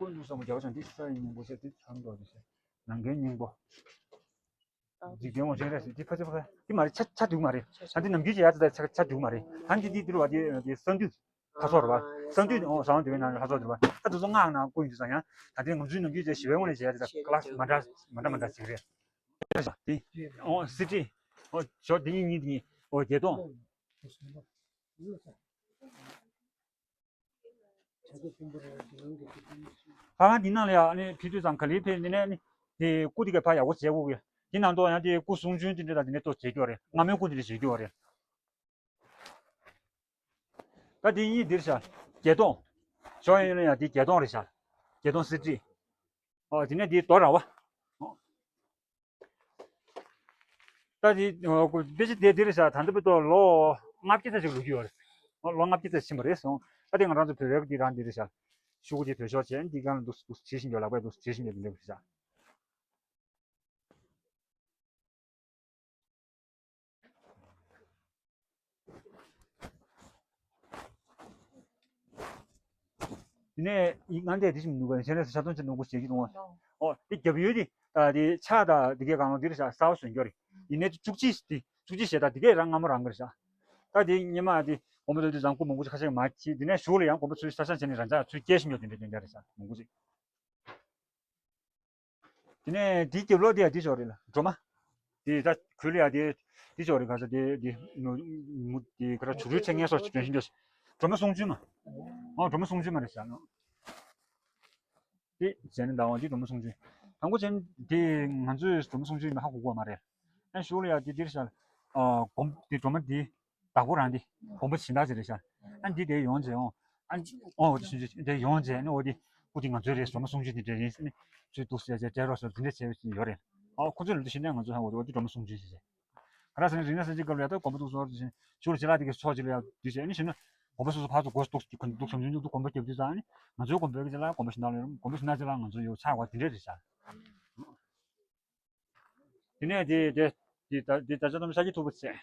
ཀུན་ཏུ་བཟང་པོ་རྒྱལ་བ་བྱང་འདི་ས་ཡི་སྙིང་པོ་ཆེ་དེ་ཚང་དོ་དེ་ནམ་མཁའི་སྙིང་པོ། འཇིག་རྟེན་དབང་ཆེན་རེད་ཟེར་དེ་ཕ་ཚེ་ཕ་ཚེ་དེ་མ་རེད་ཆ་ཆ་འདུག་མ་རེད། ད་དེ་ནམ་རྒྱུན་གྱི་ཡ་ད་ཆ་ཆ་འདུག་མ་རེད། ད་འདི་འདི་འདི་རུ་བ་དེ་དེ་གསང་འདུས། ཁ་སོར་བ། གསང་འདུས་ཨོ་བཟང་འདུས་ནང་ལ་ཁ་སོར་འདུས་བ། ད་དུ་ཚོ་སྔགས་ནང་བཀོད་ཡོད་དུས་ཙང་ཡང་ད་དེ་ངོ་ཚུལ་ནམ་རྒྱུན་དེ་ཞི་བའི་ངོ་ནས་བྱས་ཡ་དེ་ད་ཀ་ལ་སི་མ་འདྲ་མ་འདྲ་མ་འདྲ་ཅིག་རེད། དེ་ཨོ་སི་ཏི་ཨོ་ཞོ་དེ་གཉིས་གཉིས་དེ་གཉིས་ཨོ་བརྒྱད་སྟོང་། ཧ་ལམ་འདི་ནང་ལ་ཡང་ནི་ཕི་དུས་ཙང་ག་ལེར་ཕེབས་ནི་ནས་ནི་དེ་སྐུ་དེ་ག་ཕ་ཡག་པོ་བྱས་དགོས་ཀྱི། དེ་ནང་དུ་ཡང་དེ་སྐུ་གསུང་ཆོས་དེ་འདྲ་དང་དེ་ནས་ཏོ་བྱེད་རྒྱུ་རེད། སྔ་མོའི་སྐུ་དེ་འདྲ་བྱེད་རྒྱུ་རེད། ད་དེ་གཉིས་འདིར་བཞག་བརྒྱད་སྟོང་། ཞོ་ཡོན་ལ་ཡང་དེ་བརྒྱད་སྟོང་རེད་བཞག་བརྒྱད་སྟོང་སི་ཏི། ཨོ་དེ་ནས་དེ་རྡོ་ར་བ། ད་དེ་ཨོ་དཔེ་ཆ་དེ་འདིར་བཞག་ད་ལྟ་བར་དུ་ལོ་ལྔ་བརྒྱ་ཙམ་ཞིག་ལོ་རྒྱུས་ཡོད་རེད། ལོ་ལྔ་བརྒྱ་ཙམ་ཕྱིན་པ་རེད་སོང་། ད་དེ་ང་རང་ཚོ་བོད་པའི་དེ་རང་འདིར་བཞག་ཤུ་གུ་དེ་བོད་ཤོག་བྱས་འདི་གང་ལ་འདུག་འདུག་བྱེད་བཞིན་ཡོད་ལག་པས་འདུག་བྱེད་བཞིན་ཡོད་འདི་འདྲ་བཞག་དེ་ནས་ཡིག་ང་འདས་དེ་བཞིན་མི་འདུག་ག་ནས་ཆེན་རེ་ས་ཆ་ཚོན་ཆེན་ནོར་བུ་ཞེས་ཀྱི་འདུག་ཨོ་དེ་རྒྱབ་ཡོལ་དེ་ད་དེ་ཕྱག་དང་དེ་གའི་སྒང་ལ་འདིར་བཞག་གསར་བ་བཟོས་འགྱོ་རེད། ཡིན་ནའི་བཅུ་གཅིག་དེ་བཅུ་གཅིག་ཞེ་དྲག་དེ་གའི་རང་སྔ་མོ་རང་གི་རེད་ཤག་ད་དེ་སྔོན་མ་དེ་དགོན་པ་དེ་དུས་ཙང་སྐུ་མང་པོ་ཅིག་ཁ་ཤས་མ་མཆིས། དེ་ནས་གཞུག་ལ་ཡང་དགོན་པ་ཚུར་གསར་བཞེངས་བྱས་ནས་རང་ཅག་ཚུར་སྐྱེལ་བཞིན་ཡོད་དེ་འདྲ་དེ་འདྲ་རེད་ཤག་མང་པོ་ཅིག་དེ་ནས་དེའི་རྒྱབ་ལོགས་དེ་ཡང་དེ་ཕྱོགས་རེད་ལ་སྒྲོལ་མ། དེ་ད་གུས་ལ་ཡང་དེ་དེ་ཕྱོགས་རེད་ག་ས་དེ་དེ་མུ་མུ་དེ་ག་ར་བྱུ་རུའི་ཕྲེང་ངན་སོགས་ཀྱི་དོན་ཞིག་འདུག་སྒྲོལ་མ་གསུང་བྱོན་མ། ཨོ་སྒྲོལ་མ་གསུང་བྱོན་མ་རེད་ཤག་ནོ། དེ་བྱས་ནས་ཟླ་བ་འདི་སྒྲོལ་མ་གསུང་བྱོན། དང་པོ་བྱས་ན་དེ་ང་ཚོས་སྒྲོལ་མ་གསུང་བྱོན་ཡིན་ན་ཧ་གོ་གོ་མ་རེད། ཨ་གཞུག་ལ་ཡང་དེ་འདིར་ཤག་ཨ་དགོན་དེ་སྒྲོལ་མ་དེ་བདག་པོ་རང་དེ་དགོན་པ་སྦྱིན་བདག་ཅིག་རེད་ཤག་ཨ་འདི་དེ་ཡོང་བྱས་ཡོང་ཨ་ཨོ་དེ་ཞུ་རྒྱུ་དེ་ཡོང་བྱས་ནས་ཨོ་དེ་ སྐུ་དེ་ང་ཚོའི་རེད། སྒྲོལ་མ་གསུང་ཆོས་དེ་འདྲ་ཡིན་ཟེར་ནས་ཚུར་འདུག་ཟེར་བྱས་སྤྲད་རོགས་ཟེར་དེ་འདྲ་བྱས་ཡོད་རེད། ཨ་ཁོ་ཚོས་ལབ་དུས་གཞི་ནས་ང་ཚོ་ཧ་གོ་འདུག་འདི་སྒྲོལ་མ་གསུང་ཆོས་ཟེར་བྱས། ག་རེ་ཟེར་ན་རིག་གནས་གསར་བརྗེའི་སྐབས་ལ་ཡ་ད་དགོན་པ་འདུག་སོང་དུས་ཞུ་ལ་ཕྱི་ལ་དེ་གའི་ཕྱོགས་གཅིག་ལ་ཡ་དུས་བྱས་ནས་ཞུ་ན་དགོན་པ་སོ་སོ་ཕར་ཚུར་སྒོ་འདུག་འདུག་བྱམས་ཆུང་འདུག་དགོན་པ་རྒྱབ་དུས་ཙང་ནི་ང་ཚོའི་དགོན་པའི་གི་ལ་དགོན་པ་ཞིག་ནང་ལ་ཡོད། དགོན་པ་ཞིག་ནང་ལ་ང་ཚོ་ཡོད་ཆགས་པ་དེ་འདྲ་རེད་ཤག་དེ་ནས་དེ་དེ་དེ་ད་དེ་ད་ཆ་ཐམས་ཤཱཀྱ་ཐུབ་པ་བྱས།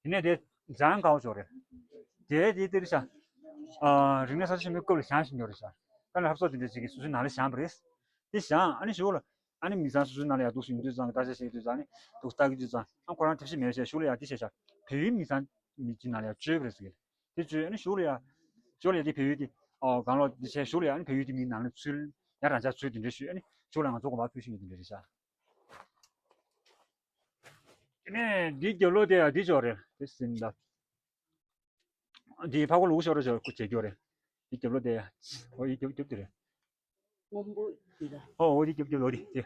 དེ་ནས་དེ་བྱང་ཁ་བ་ཅོག་རེད། དེ་དེ་དེ་རེད་ཤག་ཨ་རིག་གནས་གསར་བརྗེ་ཆེན་མོའི་སྐབས་ལ་བཞེངས་བཞིན་ཡོད་རེད་ཤག་ད་ནི་ཧབ་སོ་དེ་འདྲ་ཅིག་གིས་སོ་སོའི་ནང་ལ་བཞེངས་པ་རེད། དེ་བཞེངས་ཨ་ནི་གཞུག་ལ་ཨ་ནི་མི་ཚང་སོ་སོའི་ནང་ལ་ཡར་འདུག་སེ་ཡོང་དུས་ཙང་གི་བརྟག་དཔྱད་བྱེད་དུས་ཙང་ནི་འདུག་བལྟ་གི་དུས་ཙང་ཨ་ཁོ་རང་ཐབས་ཤེས་མེད་བྱས་གཞུག་ལ་ཡར་དེ་བྱས་ཤག་བལ་ཡུལ་མི་ཚང་མི་གཅིག་ནང་ལ་ཡར་བཅོས་པ་རེད་ཟེར་གི། དེ་བཅོས་ཨ་ནི་གཞུག་ལ་ཡར་གཞུག་ལ་ཡར་དེ་བལ་ཡུལ་དེ་ཨོ་གང་ལོག་དེ་བྱས་གཞུག་ལ་ཡར་ཨ་ནི་བལ་ཡུལ་དེ་མི་ནང་ལ་ཚུར་ཡར་རང་འཇགས་བཅོས་དེ་འདྲ་ཞུས་ཨ་ནི་གཞུག་ལ་ང་ཚོ་དགོན་པར་ཕུལ་བཞིན་ཡོད་དེ་འདྲ་རེད་ཤག་དེ་ནས་འདིའི་རྒྱབ་ལོགས་དེ་ཡང་འདི་ཅོག་རེད། དེ་ཟིན་ད། འདིའི་ཕ་གོ་ལུག་ཤོར་རེ་ཅོག་ཁུ་བྱེད་རྒྱུ་རེད། འདི་རྒྱབ་ལོགས་དེ་ཡང་། ཨོ་ཡི་རྒྱབ་རྒྱབ་དེ་རེད། སྔོན་པོ་འདི་ལ། ཨོ་འོ་འདི་རྒྱབ་རྒྱབ་ལོགས་དེ་དེ།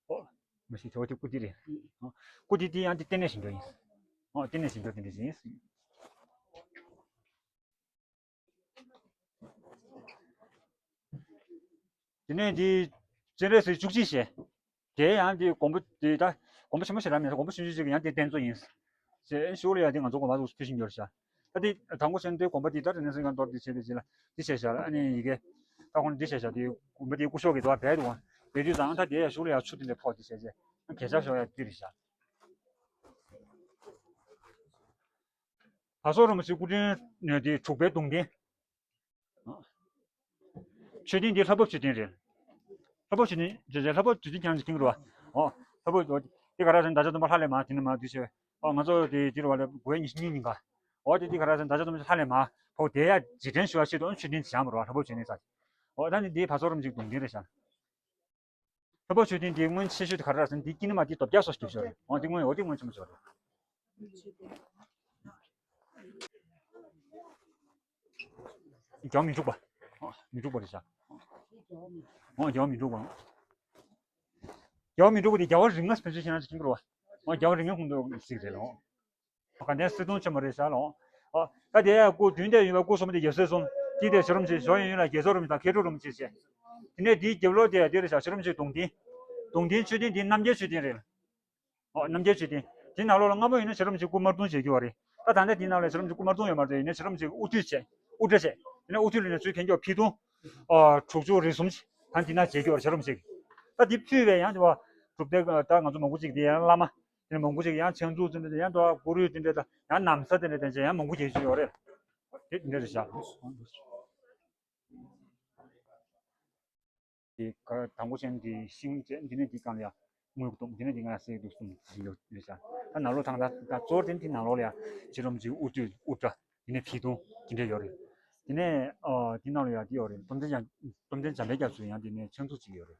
ཨོ། མ་གཞི་དེ་འོ་དེ་སྐུ་འདི་རེད། ཨོ། སྐུ་འདི་དེ་ཡང་འདི་ལྟེ་གནས་བཞེངས་རྒྱུ་ཡིན། ཨོ་ལྟེ་གནས་བཞེངས་རྒྱུ་དེ་འདྲ་ཡིན། དེ་ནས་འདི་སྤྱན་རས་གཟིགས་བཅུ་གཅིག་ཞལ། དེ་ཡང་འདི་དགོན་པ་འདི་ད་དགོན་པ་ཆེན་པོ་ཞིག་ར་མེད། དགོན་པ་ཆུང་ཆུང་ཅིག་ཡང་དེ་རྟེན་གཙོ་ཡིན། ཞེས་ཤུགས་ལ་ཡང་དེ་ང་ཚོ་དགོན་པ་ཚོ་ཕུལ་བཞིན་ཡོད་ཤག་ད་དེ་དང་པོ་ཞིག་འདི་དགོན་པ་འདི་ད་རེ་ནས་སེང་གང་གཏོར་འདི་བྱས་པའི་རྗེས་ལ་འདི་བྱས་ཤག་ཨ་ནི་ཡི་གེ་ད་ཁོང་འདི་བྱས་ཤག་དེ་དགོན་པ་དེའི་སྐུ་ཞབས་ཀྱི་དུ་བ་བས་དུ་བ་བས་དུས་ཙང་ད་དེ་ཡང་ཤུགས་ལ་ཡང་ཆུ་དེ་འདྲ་ཕོག་འདི་བྱས་རྗེས་གས་ཆག་ཤོག་ཡང་འདི་རེད་ཤག་བ་སོ་རིན་པོ་ཆེ་སྐུ་ཕྲེང་ནས་དེ་དྲུག་པའི་གདུང་རྟེན། མཆོད་རྟེན་འདི་ལྷ་བབས་མཆོད་རྟེན་རེད། ལྷ་བབས་མཆོད་རྟེན་ཇེ་ཇེ་ལྷ་བབས་མཆོད་རྟེན་ཁྱེད་རང་ཚོ་མཁྱེན་གྱི་རེད་བ། ཨོ། ལྷ་བབས་འདི་ག་རེ་ཟེར་ན་བདག་ཅག་སྟོན་པ་ལྷ་ལས་མར་དེ་ནས་མར་འདུས་བྱས། ཨོ་ང་ཚོ་དེ་དེ་རུ་བ་ལས་དགུ་བའི་ཉི་ཤུ་གཉིས་ཉིན་ག་ཨོ་དེ་འདི་ག་རེ་ཟེར་ན་བདག་ཅག་སྟོན་པ་ལྷ་ལས་མར་ཕོ་དེ་ཡ་རྗེས་དྲན་ཞུ་བ་ཆེད་དུ་མཆོད་རྟེན་བཞེངས་པ་རེད་བ། ལྷ་བབས་མཆོད་རྟེན་ཟེར། ཨོ་ད་ནི་འདི་བ་སོ་རིན་པོ་ཆེ་གདུང་རྟེན་རེད་ཤག་ལྷ་བབས་མཆོད་རྟེན་འདི་སྔོན་ཆེ་ཤོས་དེ་ག་རེ་རེད་ཟེར་ན་འདི་དཀྱིལ་ནས་མར་འདི་རྡོ་བརྒྱ་སོགས་ཤིག་ཤོར་རེད། འོ་འདི་སྔོན་འོ་འདི་སྔོན་ཆེན་པོ་ཤོར་རེད། རྒྱལ་བ་མི་འཁྲུགས་པ། འོ་མི་འཁྲུགས་པ་རེད་ཤག་འོ་རྒྱལ་བ་མི་འཁྲུགས་པ། རྒྱལ་བ་མི་འཁྲུགས་པ་དེ་རྒྱལ་བ་རིགས་ལྔ་ཕན་ཚུན་ཤེས་ན་ཅིག་ཁྱིམ་གྱི་རེད་བ། འོ་རྒྱལ་བ་རིགས་ལྔ་ཁོངས་གཏོགས་ཤིག་རེད་ལོ། ག་ནས་སྲིད་སྐྱོང་ཆེན་མོ་རེད་ཤག་ལོ། ཨ། ད་དེ་ཡང་སྐུ་མདུན་དེར་ཡོད་པའི་སྐུ་གསུམ་དེ་རྒྱལ་སྲས་གསུམ། དེ་དེ་བྱ་རུམ་ཆེ་ཞོ་ཡོན་ཡོན་ལ་རྒྱལ་ཚབ་རིན་པོ་ཆེ་དང་མཁས་གྲུབ་རིན་པོ་ཆེ་བྱས། དེ་ནས་དེའི་རྒྱབ་ལོགས་དེ་ཡང་དེ་རེད་ཤག་བྱ་རུམ་ཆེ་གདུང་རྟེན། གདུང་རྟེན་མཆོད་རྟེན་དེ་རྣམ་རྒྱལ་མཆོད་རྟེན་རེད། ཨོ་རྣམ་རྒྱལ་མཆོད་རྟེན། དེ་ནང་ལོགས་ལ་སྔ་མོ་ཡིན་ན་བྱ་རུམ་ཆེ་སྐུ་དམར་གདུང་བྱེད་རྒྱུ་བ་རེད། ད་ད་ལྟ་དེ་ནང་ལ་བྱ་རུམ་ཆེ་སྐུ་དམར་གདུང་ཡོད་མ་རེད། ཡིན་ན་བྱ་རུམ་ཆེ་དབུ་ཁྲིད་བྱས། དབུ་སྐྲ་བྱས། དེ་ནས་དབུ་ཁྲིད་ལ་ནས་ཚུར་ཕན་ཀྱོག་ཕི་གདུང་། ཨོ་དྲུག་ཅུ་རེ་གསུམ་ཞིག་ད་འདི་ན་བྱེད་རྒྱུ་བ་རེད། བྱ་རུམ་ཆེ། ད་འདི་ཕུལ་བས་ཡང་དེ་བ་གྲུབ་སྡེ་ད་ང་ཚོ་མང་པོ་ཅིག་དེ་ཡང་བླ་མ། དེ་ནས་མང་པོ་ཅིག་ཡང་ཆང་འཛུགས་ཙམ་དེ་ཡང་དོ་གུ་རུ་དེ་འདྲ་དང་ཡང་ན་བཟའ་དེ་འདྲ་དང་ཅན་ཡང་མང་པོ་རྒྱག་རྒྱུ་ཡོད་རེད། དེ་འདྲ་རེད་ཤག་དེ་ག་དང་པོ་ཅན་དེ་ཤིང་བཅད་འདི་ནས་འདི་གང་ལ་ཡང་དངུལ་གཏོང་འདི་ནས་འདི་གང་ལ་སེ་གཏོང་གསུམ་ཞིག་ཡོད་རེད་ཤག་ད་ནང་ལོགས་ཐང་ད་ད་གཙོ་བོ་དེ་འདི་ནང་ལོགས་ལ་ཡང་ཕྱི་རོམ་གྱི་དབུ་སྟོད་དབུ་སྐྲ་འདི་ནས་ཕི་གདུང་འདི་འདྲ་ཡོད་རེད། དེ་ནས་ཨ་འདི་ནང་ལ་ཡང་འདི་ཡོད་རེད། སྟོབས་ལྡན་འཇམ་སྟོབས་ལྡན་འཇམ་དཔལ་རྒྱ་མཚོའི་ཡང་འདི་ནས་ཕྱག་མཛུབ་ཅིག་ཡོད་རེད།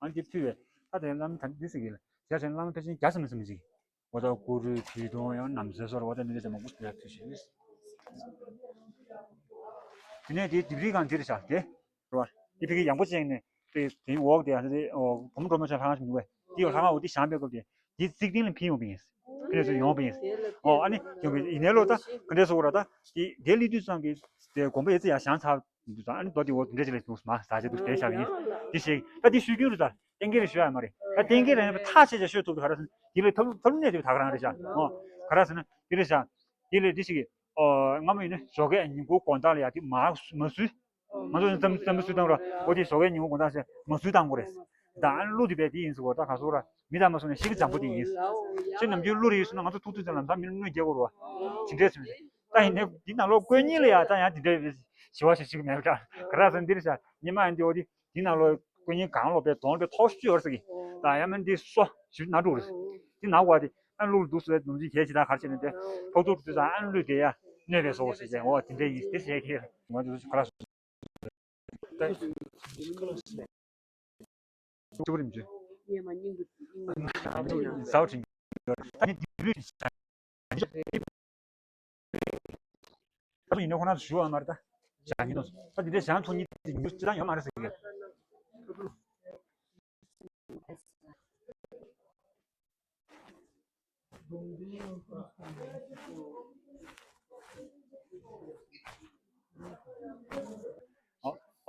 ཨ་འདི་ཕུལ་བས་ད་དེ་བླ་མ་ད་འདི་ཟེར་གི་ལ་ཞག་ཆེན་བླ་མ་ཕལ་ཆེར་བརྒྱ་ཙམ་མིན་ཙམ་ཅིག་འོ་ད་གུ་རུའི་ཕི་གདུང་ཡང་ནམ་ཟེར་སོར་འོ་ད་འདི་འདྲ་ཅན་མང་པོ་ཞིག་ཡར་ཕུལ་ཞིག་དེ་ནས་དེ་ལྡེབས་རིས་སྒང་འདིར་བཞག་དེ་རེད་བ། དེ་ཕ་གི་ཡང་པོ་ཅན་ནས་དེ་དེའི་འོག་དེ་ཡང་དེ་བུ་མོ་སྒྲོལ་མ་ཆེན་ལྷ་ཁང་ཞིག་འདུག་བས། དེ་ཡང་ལྷ་ཁང་འོག་དེ་བཞེངས་པའི་སྐབས་དེ་དེ་རྩིག་སྟེང་ལ་ཕིན་ཡོང་པ་ཡིན། ཕིན་ནས་ཚུར་ཡོང་པ་ཡིན། ཨོ་ཨ་ནི་ཡོང་པ་ཡིན་ནས་ལོ་ད་ག་འདྲས་སོ་གོ་ར་ད་དེ་དེ་ལི་དུས་ཙང་གི་དེ་དགོན་པ་ཡེ་ཙི་ཡང་བཞེངས་ཚར་འདུག་ཙང་ཨ་ནི་རྡོ་དེ་འོག་དེ་འདྲས་ཅིག་ལ་འདུག་མ་ཟ་ཆེ་འདུག་དེ་བཞག་ཡིན། དེ་ཞིག་ད་དེ་ཤོད་རྒྱུ་རེད་ད། གཏན་འཁེལ་རེ་ཞུ་ཡ་མ་རེད། ད་གཏན་འཁེལ་རེ་ཡིན་པ་ཐག་ཆད་ཆད་ཤོད་ཐུབ་ཐུབ་ག་རེ་ཟེར་ན་དེ་ལས་ཐབས་ཐབས་ལམ་གནས་དེ་ད་ག་རང་རེད་ཤག་ཨོ་ག་རེ་ཟེར་ན་དེ་རེད་ཤག་དེ་ལས་དེ་ཞིག་གི་ཨོ་སྔ་མོ་ཡིན་ན་ཞོགས་ཀས་ཉིན་གུང་དགོང་དག་ལ་ཡ་དེ་མ་མ་བཟོས། ང་ཚོ་ནི་རྩམ་རྩམ་པ་བཟོས་བཏང་ར་ཨོ་དེ་ཞོགས་ཀས་ཉིན་གུང་དགོང་དག་ཟེར་མ་བཟོས་བཏང་དགོས་རེད། ད་ཨ་ནི་གླུ་དེ་བས་དེ་ཡིན་ཟེར་གོ་ད་ག་སོ་ར་མི་དང་མ་སོང་ནས་ཤི་གི་འཇམ་པོ་དེ་ཡིན། ཁྱེད་ནམ་རྒྱུན་གླུ་རེ་ཡིན་སོང་ན་ང་ཚོ་ཐུག་དུས་ཙམ་ལ་ད་མི་ལ་གནོད་རྒྱག་དགོས་ར་བ་དེ་འདྲས་ཟེར་ད་ཡིན་ནས་འདི་ནང་ལོགས་དཀོན་གཉེར་ལ་ཡ་ད་ཡང་དེ་འདྲས་ཞི་བ་ཞིག་ཞིག་མེད་ཀ་ག་ར་ཟེར་འདི་རེད་ཤག་ཉི་མ་ཡིན་དེ་ཨོ་དེ། དེ་ནང་ལོ་དཀོན་གཉེར་གང་ལོ་པའི་དོང་པའི་ཐོག་ཤུ་ཡོར་ཟེར་གི། ད་ཡང་མིན་དེ་སོ་ཞུ་ན་འགྲོ་རེད། དེ་ནང་བ་དེ་ཨན་ལུག་འདུག་སོ་ནུམ་ཅིག་གལ་ཆེ་ད་གར་ཆེ་ནས་དེ་ཕོག་ཐུག་དུས་ཙང་ཨན་ལུག་དེ་ཡ་གནོད་པའི་སོ་ཟེར་ཅན་འོ་དེ་འདྲ་ཡིན་དེ་ཟེར་གི། ང་ཚོ་ག་ལ་སོ། ཅུ་རིམ་ཅུ། ཡེ་མ་སྙིང་པོ་སྙིང་པོ། ཟའོ་ཁྲིན། ད་ནི་དེ་རུ། ད་ཡིན་ན་ཁོ་ན་ཞུ་བ་མ་རེད་ད། བྱ་ཉིན་ནོ། ད་དེ་འདྲའི་བྱ་ཐོ་ཉིད་དེ་ཉུང་ཅི་ད་ཡོད་མ་རེད་ཟེར་གི། ཨོ།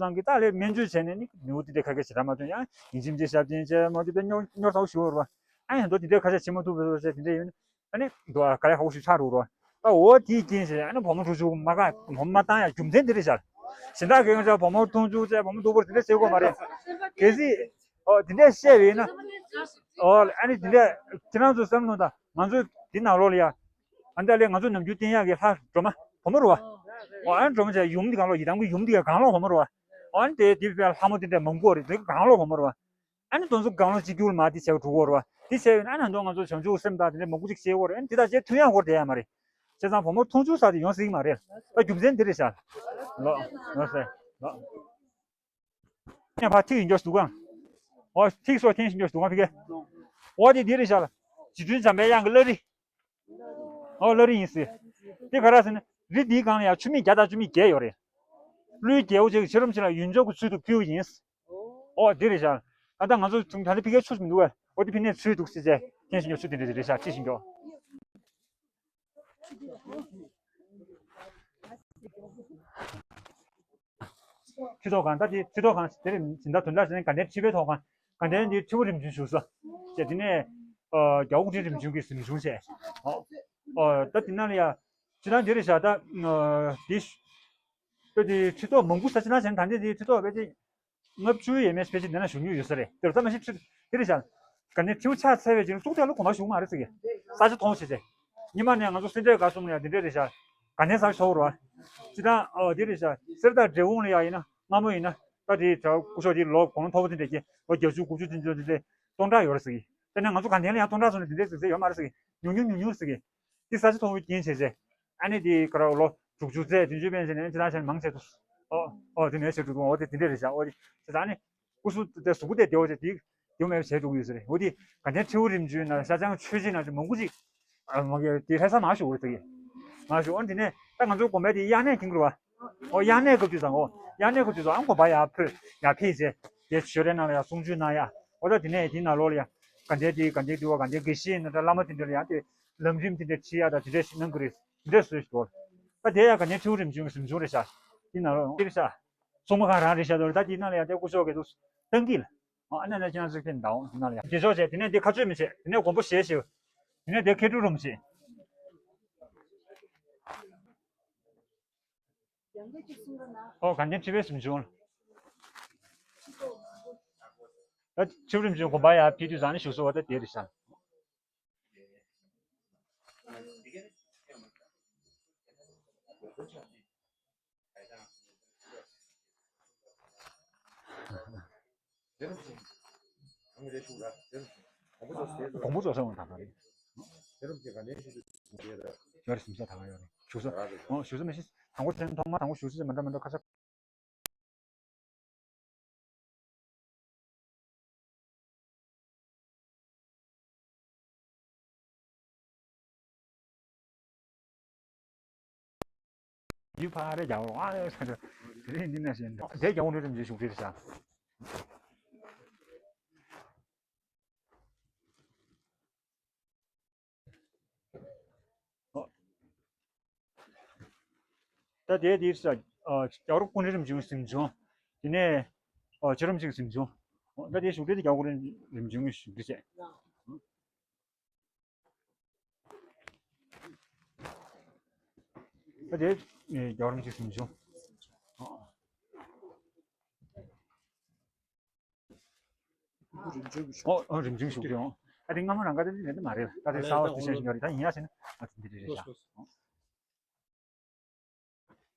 ཚང་གིས་ད་ལས་སྨན་བཅོས་བྱས་ནས་ནི་ནུས་པ་དེ་འདྲ་ཁ་ཁ་ཞེ་དྲག་མ་ཐོན། ཡང་ཡིན་གཅིག་མིན་གཅིག་ཞབས་བརྟན་བྱས་མ་ཐུབ་པའི་སྙོར་སྙོར་ཚ་པོ་ཞིག་ཡོད་རེད་བ། ཨ་ཡང་དོ་དེ་འདྲའི་ཁ་ཤས་བྱེད་མ་ཐུབ་པ་བྱས་དེ་འདྲ་ཡོད་ན། ཨ་ནི་འདུག་ཨ། དཀའ་ལས་ཁག་པོ་ཞིག་ཆགས་འགྲོ་རེད་བ། ད་འོ་དེའི་རྐྱེན་བྱས་ཨ་ནི་བུ་མོ་འཐུང་ཆུ་མ་བཀག་བུ་མོ་མ་བཏང་ཡ་རྒྱུ་མཚན་དེ་རེད་ཤག་གཞན་དག་གིས་ང་ཚོ་བུ་མོ་འཐུང་ཆུ་བྱས་བུ་མོ་སྡུག་པོ་དེ་འདྲ་བྱེད་དགོས་མ་རེད། གལ་སྲིད་ཨོ་དེ་འདྲ་བཤད་པ་ཡིན་ན། ཨོ་ཨ་ནི་དེ་འདྲ་ཁྱེད་རང་ཚོ་བསམ་བློ་དང་ང་ཚོ་དེ་ནང་ལོགས་ལ་ཡ། ཨ་འདྲ་ལས་ང་ཚོ་ནམ་རྒྱུན་བསྟེན་ཡག་གི་ལྷ་སྒྲོལ་མ་བུ་མོ་རེད་བ། ཨོ་ཨ་ནི་སྒྲོལ་མ་བྱས་ཡུམ་དེ་གང་ལོགས་ཡི་དམ་གྱི་ཡུམ་དེ་གང་ལོགས་བུ་མོ་རེད་བ། ཨོ་ཨ་ནི་དེ་དེ་བས་ལྷ་མོ་དེ་འདྲ་མང་པོ་རེད། དེ་གང་ལོགས་བུ་མོ་རེད་བ། ཨ་ནི་དེ་ཚོ་གང་ལོགས་གཅིག་གྱུར་མ་དེ་བྱས་འགྲོ་གི་ཡོད་རེད་བ། དེ་བྱས་ཡོད་ན་ཨ་ནི་ད་ང་ཚོ་བྱང་ཆུབ་སེམས་དང་དེ་འདྲ་མང་པོ་ཅིག་བྱེད་ཀྱི་ཡོད་རེད། ཨ་ནི་དེ་དག་བྱེད་ཐུབ་ཡག་སྐོར་དེ་ཡ་མ་རེད། བྱས་ཙང་བུ་མོ་འཐུང་ཆུ་ཟེར་དེ་ཡོང་སྲིད་ཀྱི་མ་རེད། ད་རྒྱུ་མཚན་དེ་རེད་ཤག་ལོ། ལོ་ཟེར། ལོ། ངས་ཕར་ཐིག་ཡིན་རྒྱུ་འདུག་ག་ཨོ་ཐིག་སོགས་འཐེན་བཞིན་རྒྱུ་འདུག་ག་ཕ་གི། ཨོ་དེ་འདི་རེད་ཤག་རྗེ་བཙུན་འཇམ་པའི་དབྱངས་ཀྱི་བླ་རི། ཨོ་བླ་རི་ཡིན་ཟེར། དེ་ག་རེ་ཟེར་ན་རི་འདིའི་སྒང་ལ་ཡང་ཆུ་མིག་བརྒྱ་དང་བཅུ་མིག་བརྒྱད་ཡོད་རེད། ཀླུའི་རྒྱལ་པོ་ཅིག་གིས་ཕྱི་རོལ་ཕྱིན་ལ་ཡུལ་འཇོམས་ཀྱི་ཚུལ་དུ་ཕུལ་བ་ཡིན། ཨོ་དེ་རེད་ཤག་ཨ་ད་ང་ཚོ་ད་ལྟ་ཕ་གིའི་ཆུ་མི་འདུག་ག་ཨོ་དེ་ཕ་གིའི་ཚུལ་འདུག་ཟེར་བྱས་འཐེན་བཞིན་རྒྱུ་ཆུ་དེ་འདྲ་རེད་ཤག་འཁྱེར་བཞིན་རྒྱུ། ཁྲི་ཐོག་ཁང་། ད་དེ་ཁྲི་ཐོག་ཁང་དེ་རིང་སྦྱིན་བདག་དོན་གྲུབ་ཟེར་ནས་དགའ་ལྡན་ཁྲི་པའི་ཐོག་ཁང་། དགའ་ལྡན་འདི་ཁྲི་པོ་རིམ་བྱོན་བཞུགས་ས། ཅེས་དེ་ནས་ཨ་རྒྱལ་བ་སྐུ་ཕྲེང་རིམ་བྱོན་གྱིས་གཟིམ་ཆུང་བྱས། ཨོ་ཨོ་ད་དེ་ནང་ལ་ཡ་སྤྱིར་བཏང་འདི་རེད་ཤག་ད་ཨ་འདི་ད་དེ་ཁྲི་ཐོག་མང་པོ་ས་སྤྱིར་བཏང་བྱས་ན་ད་ལྟའི་འདི་ཁྲི་ཐོག་ཕལ་ཆེར་ལྔ་བཅུ་ཡས་མས་ཕལ་ཆེར་འདི་ན་བཞུགས་མྱོང་ཡོད་ས་རེད། དེ་རུ་ད་མ་གཞི་ཁྲི་དེ་རེད་ཤག་དགའ་ལྡན་ཁྲི་པ་ཕྱག་འཚལ་བའི་རྗེས་ལ་གཙུག་སྡེ་ལ་གོམ་པ་ཞུགས་མ་རེད་ཟེར་གི། ས་ཆ་མཐོང་བྱས་བྱས། ཉི་མ་ནས་ང་ཚོ་སེ་འབྲས་དགའ་གསུམ་ལ་ཡང་དེ་འདྲས་རེད་ཤག་དགའ་ལྡན་ས་ཆ་མཐོ་པོ་རེད་བ། སྤྱིར་བཏང་ཨོ་དེ་རེད་ཤག་གསེར་རྟ་འབྲས་སྤུངས་ལ་ཡང་ཡིན་ན་སྔ་མོ་ཡིན་ན་ད་དེ་གྲྭ་སྐུ་ཞབས་དེ་ལོ་གོང་མཐོ་པོ་དེ་འདྲས་ཀྱི་ལོ་བརྒྱད་ཅུ་དགུ་བཅུ་དེ་འཇོག་དེ་འདྲས་སྟོང་ཕྲག་ཡོད་རེད་ཟེར་གི། དེ་ནས་ང་ཚོ་དགའ་ལྡན་ལ་ཡང་སྟོང་ཕྲག་ཙམ་ལས་དེ་འདྲས་ཟེར་ཟེར་ཡོད་མ་རེད་ཟེར་གི། ཉུང་ཉུང་ཉུང་ཉུང་ཟེར་གི། དེ་ས་ཆ་མཐོ་པོའི་རྐྱེན་བྱས་ཚེ། ཨ་ནི་དེ་ག་རེ་ལོ་དྲུག་ཅུ་ཙམ་བདུན་ཅུ་ཕན་ཚུན་ནས་ཅི་ལྟར་བྱས་ནས་མང་ཆེ་འདུག་ཨོ་ཨོ་དེ་ནས་བྱས་འདུག་ཨོ་དེ་དེ་འདྲས་རེད་ཤག་ཨོ་དེ་བྱས་ཙང་ཨ་ནི་སྐུ་གཟུགས་དེ་གཟུགས་པོ་དེ་བདེ་བོ་བྱས་དེ་བདེ་བོ་མེད་པ་བྱས་འགྲོ་གི་ཡོད་ས་རེད། ཨོ་དེ་དགའ་ལྡན་ཁྲི་པ་རིམ་བྱོན་ན་ཤར་བྱང་ཆོས་རྗེ་ན་ཅིག་མང་པོ་ཅིག་ཨ་མ་གི་དེ་ལྷ་ས་མང་ཞིག་འོ་དེ་གི་མང་ཞིག་ཨོ་དེ་ནས་ད་ང་ཚོའི་དགོན་པའི་དེ་དབྱར་གནས་ཀྱིན་གི་རེད་བ། ཨོ་དབྱར་གནས་སྐབས་དུས་ཙང་ཨོ་དབྱར་གནས་སྐབས་དུས་ཙང་ཨང་དགོན་པ་ཡར་ཕེབས་ཡར་ཕེབས་བྱས་དེ་ཞོལ་རས་ནང་ལ་ཡར་གསུང་ཆོས་གནང་ཡ། ཨོ་ད་དེ་ནས་དེ་ནང་ལོགས་ལ་ཡ་དགའ་ལྡན་དེ་དགའ་ལྡན་འདུལ་བ་དགའ་ལྡན་དགེ་བཤེས་ཡིན་ན་འདྲ་བླ་མ་དེ་འདྲ་ལ་ཡང་དེ་ལམ་རིམ་དེ་འདྲ་ཁྲིད་ཡ་ད་དེ་འདྲ་ཞིག་གནང་གི་རེད། དེ་འདྲ་བཟོས་ཤིག་འདུག་ད་དེ་ཡང་དགའ་ལྡན་ཁྲི་པ་རིམ་བྱོན་གྱི་གཟིམ་ཆུང་རེད་ཤག་དེ་ནང་ལོགས་དེ་རེད་ཤག་གསུང་མ་གང་རང་རེད་ཤག་འདུག་ད་དེ་ནང་ལ་ཡང་དེ་སྐུ་ཞབས་ཀྱི་འདུག་ཏང་གི་ལ། ཨ་ནེ་ནེ་ཅང་ཟིག་ཕིན་དང་དེ་ནང་ལ་ཡང་དེ་ཕྱོགས་བྱས་དེ་ནས་དེ་ཁ་གཅོད་མི་བྱེད། དེ་ནས་མགོན་པོ་ཞལ་ཞིག་དེ་ནས་དེ་མཁས་གྲུབ་རུམ་ཞིག་ཨོ་དགའ་ལྡན་ཁྲི་པའི་གཟིམ་ཆུང་། ད་ཁྲི་པ་རིམ་བྱོན་དགོན་པ་ཡར་ཕེབས་དུས་ཙང་ནི་བཞུགས་ས་བ་ད་དེ་རེད་ཤག་དེ་རུ་ཅིག་ཨང་རེ་ཤུགས་ར་དེ་རུ་ཅིག་དང་པོ་ཚོ་ཟེར། དང་པོ་ཚོ་ཟེར་བ་དང་ག་རེད། དེ་རུ་ཅིག་ག་ནས་ཤུགས་ཡོད་ར། ཡོད་རེད། ཟིན་ས་དང་ག་ཡོད་རེད། ཞུ་ས། ཨོ་ཞུ་ས་མི་ཤེས། དང་པོ་དེ་ཐོག་མ་དང་པོ་ཞུ་ས་མི་འདྲ་མི་འདྲ་ཁ་ཤས། ཡུལ་ཕ་རེ་རྒྱ་བོ་ཨ་ཡོད་ས་རེད། དེ་རིང་འདི་ན་བཞིན་དེ་རྒྱ་བོ་རེ་རེ་འཇུ་ཞུགས་རེད་ཤག་ད་དེ་དེ་ས་རྒྱ་བོ་ཀུན་རིན་རིམ་བྱུང་གཟིམ་ཆུང་། དེ་ནས་ཨོ་ཆུ་རམ་ཞིག་གཟིམ་ཆུང་། ད་དེ་ཞུགས་རེད། དེ་རྒྱ་བོ་ཀུན་རིན་རིམ་བྱུང་གི་ཞུགས་རེད་ཤག་ད་དེ་རྒྱ་བོ་རིམ་ཞིག་གཟིམ་ཆུང་། ཨོ་ཨོ་རིམ་བྱུང་ཞུགས་ཀྱི་ཡོང་། ད་དེ་སྔ་མོ་རང་ག་དེ་འདྲ་མ་རེད། ད་དེ་གསར་བ་དེ་ཤེས་ཤིང་ཡོད་རེད། ད་ཡིན་ཡ་ཟེར་ན་ང་ཚོ་འདི་འདྲ་རེད་ཤག་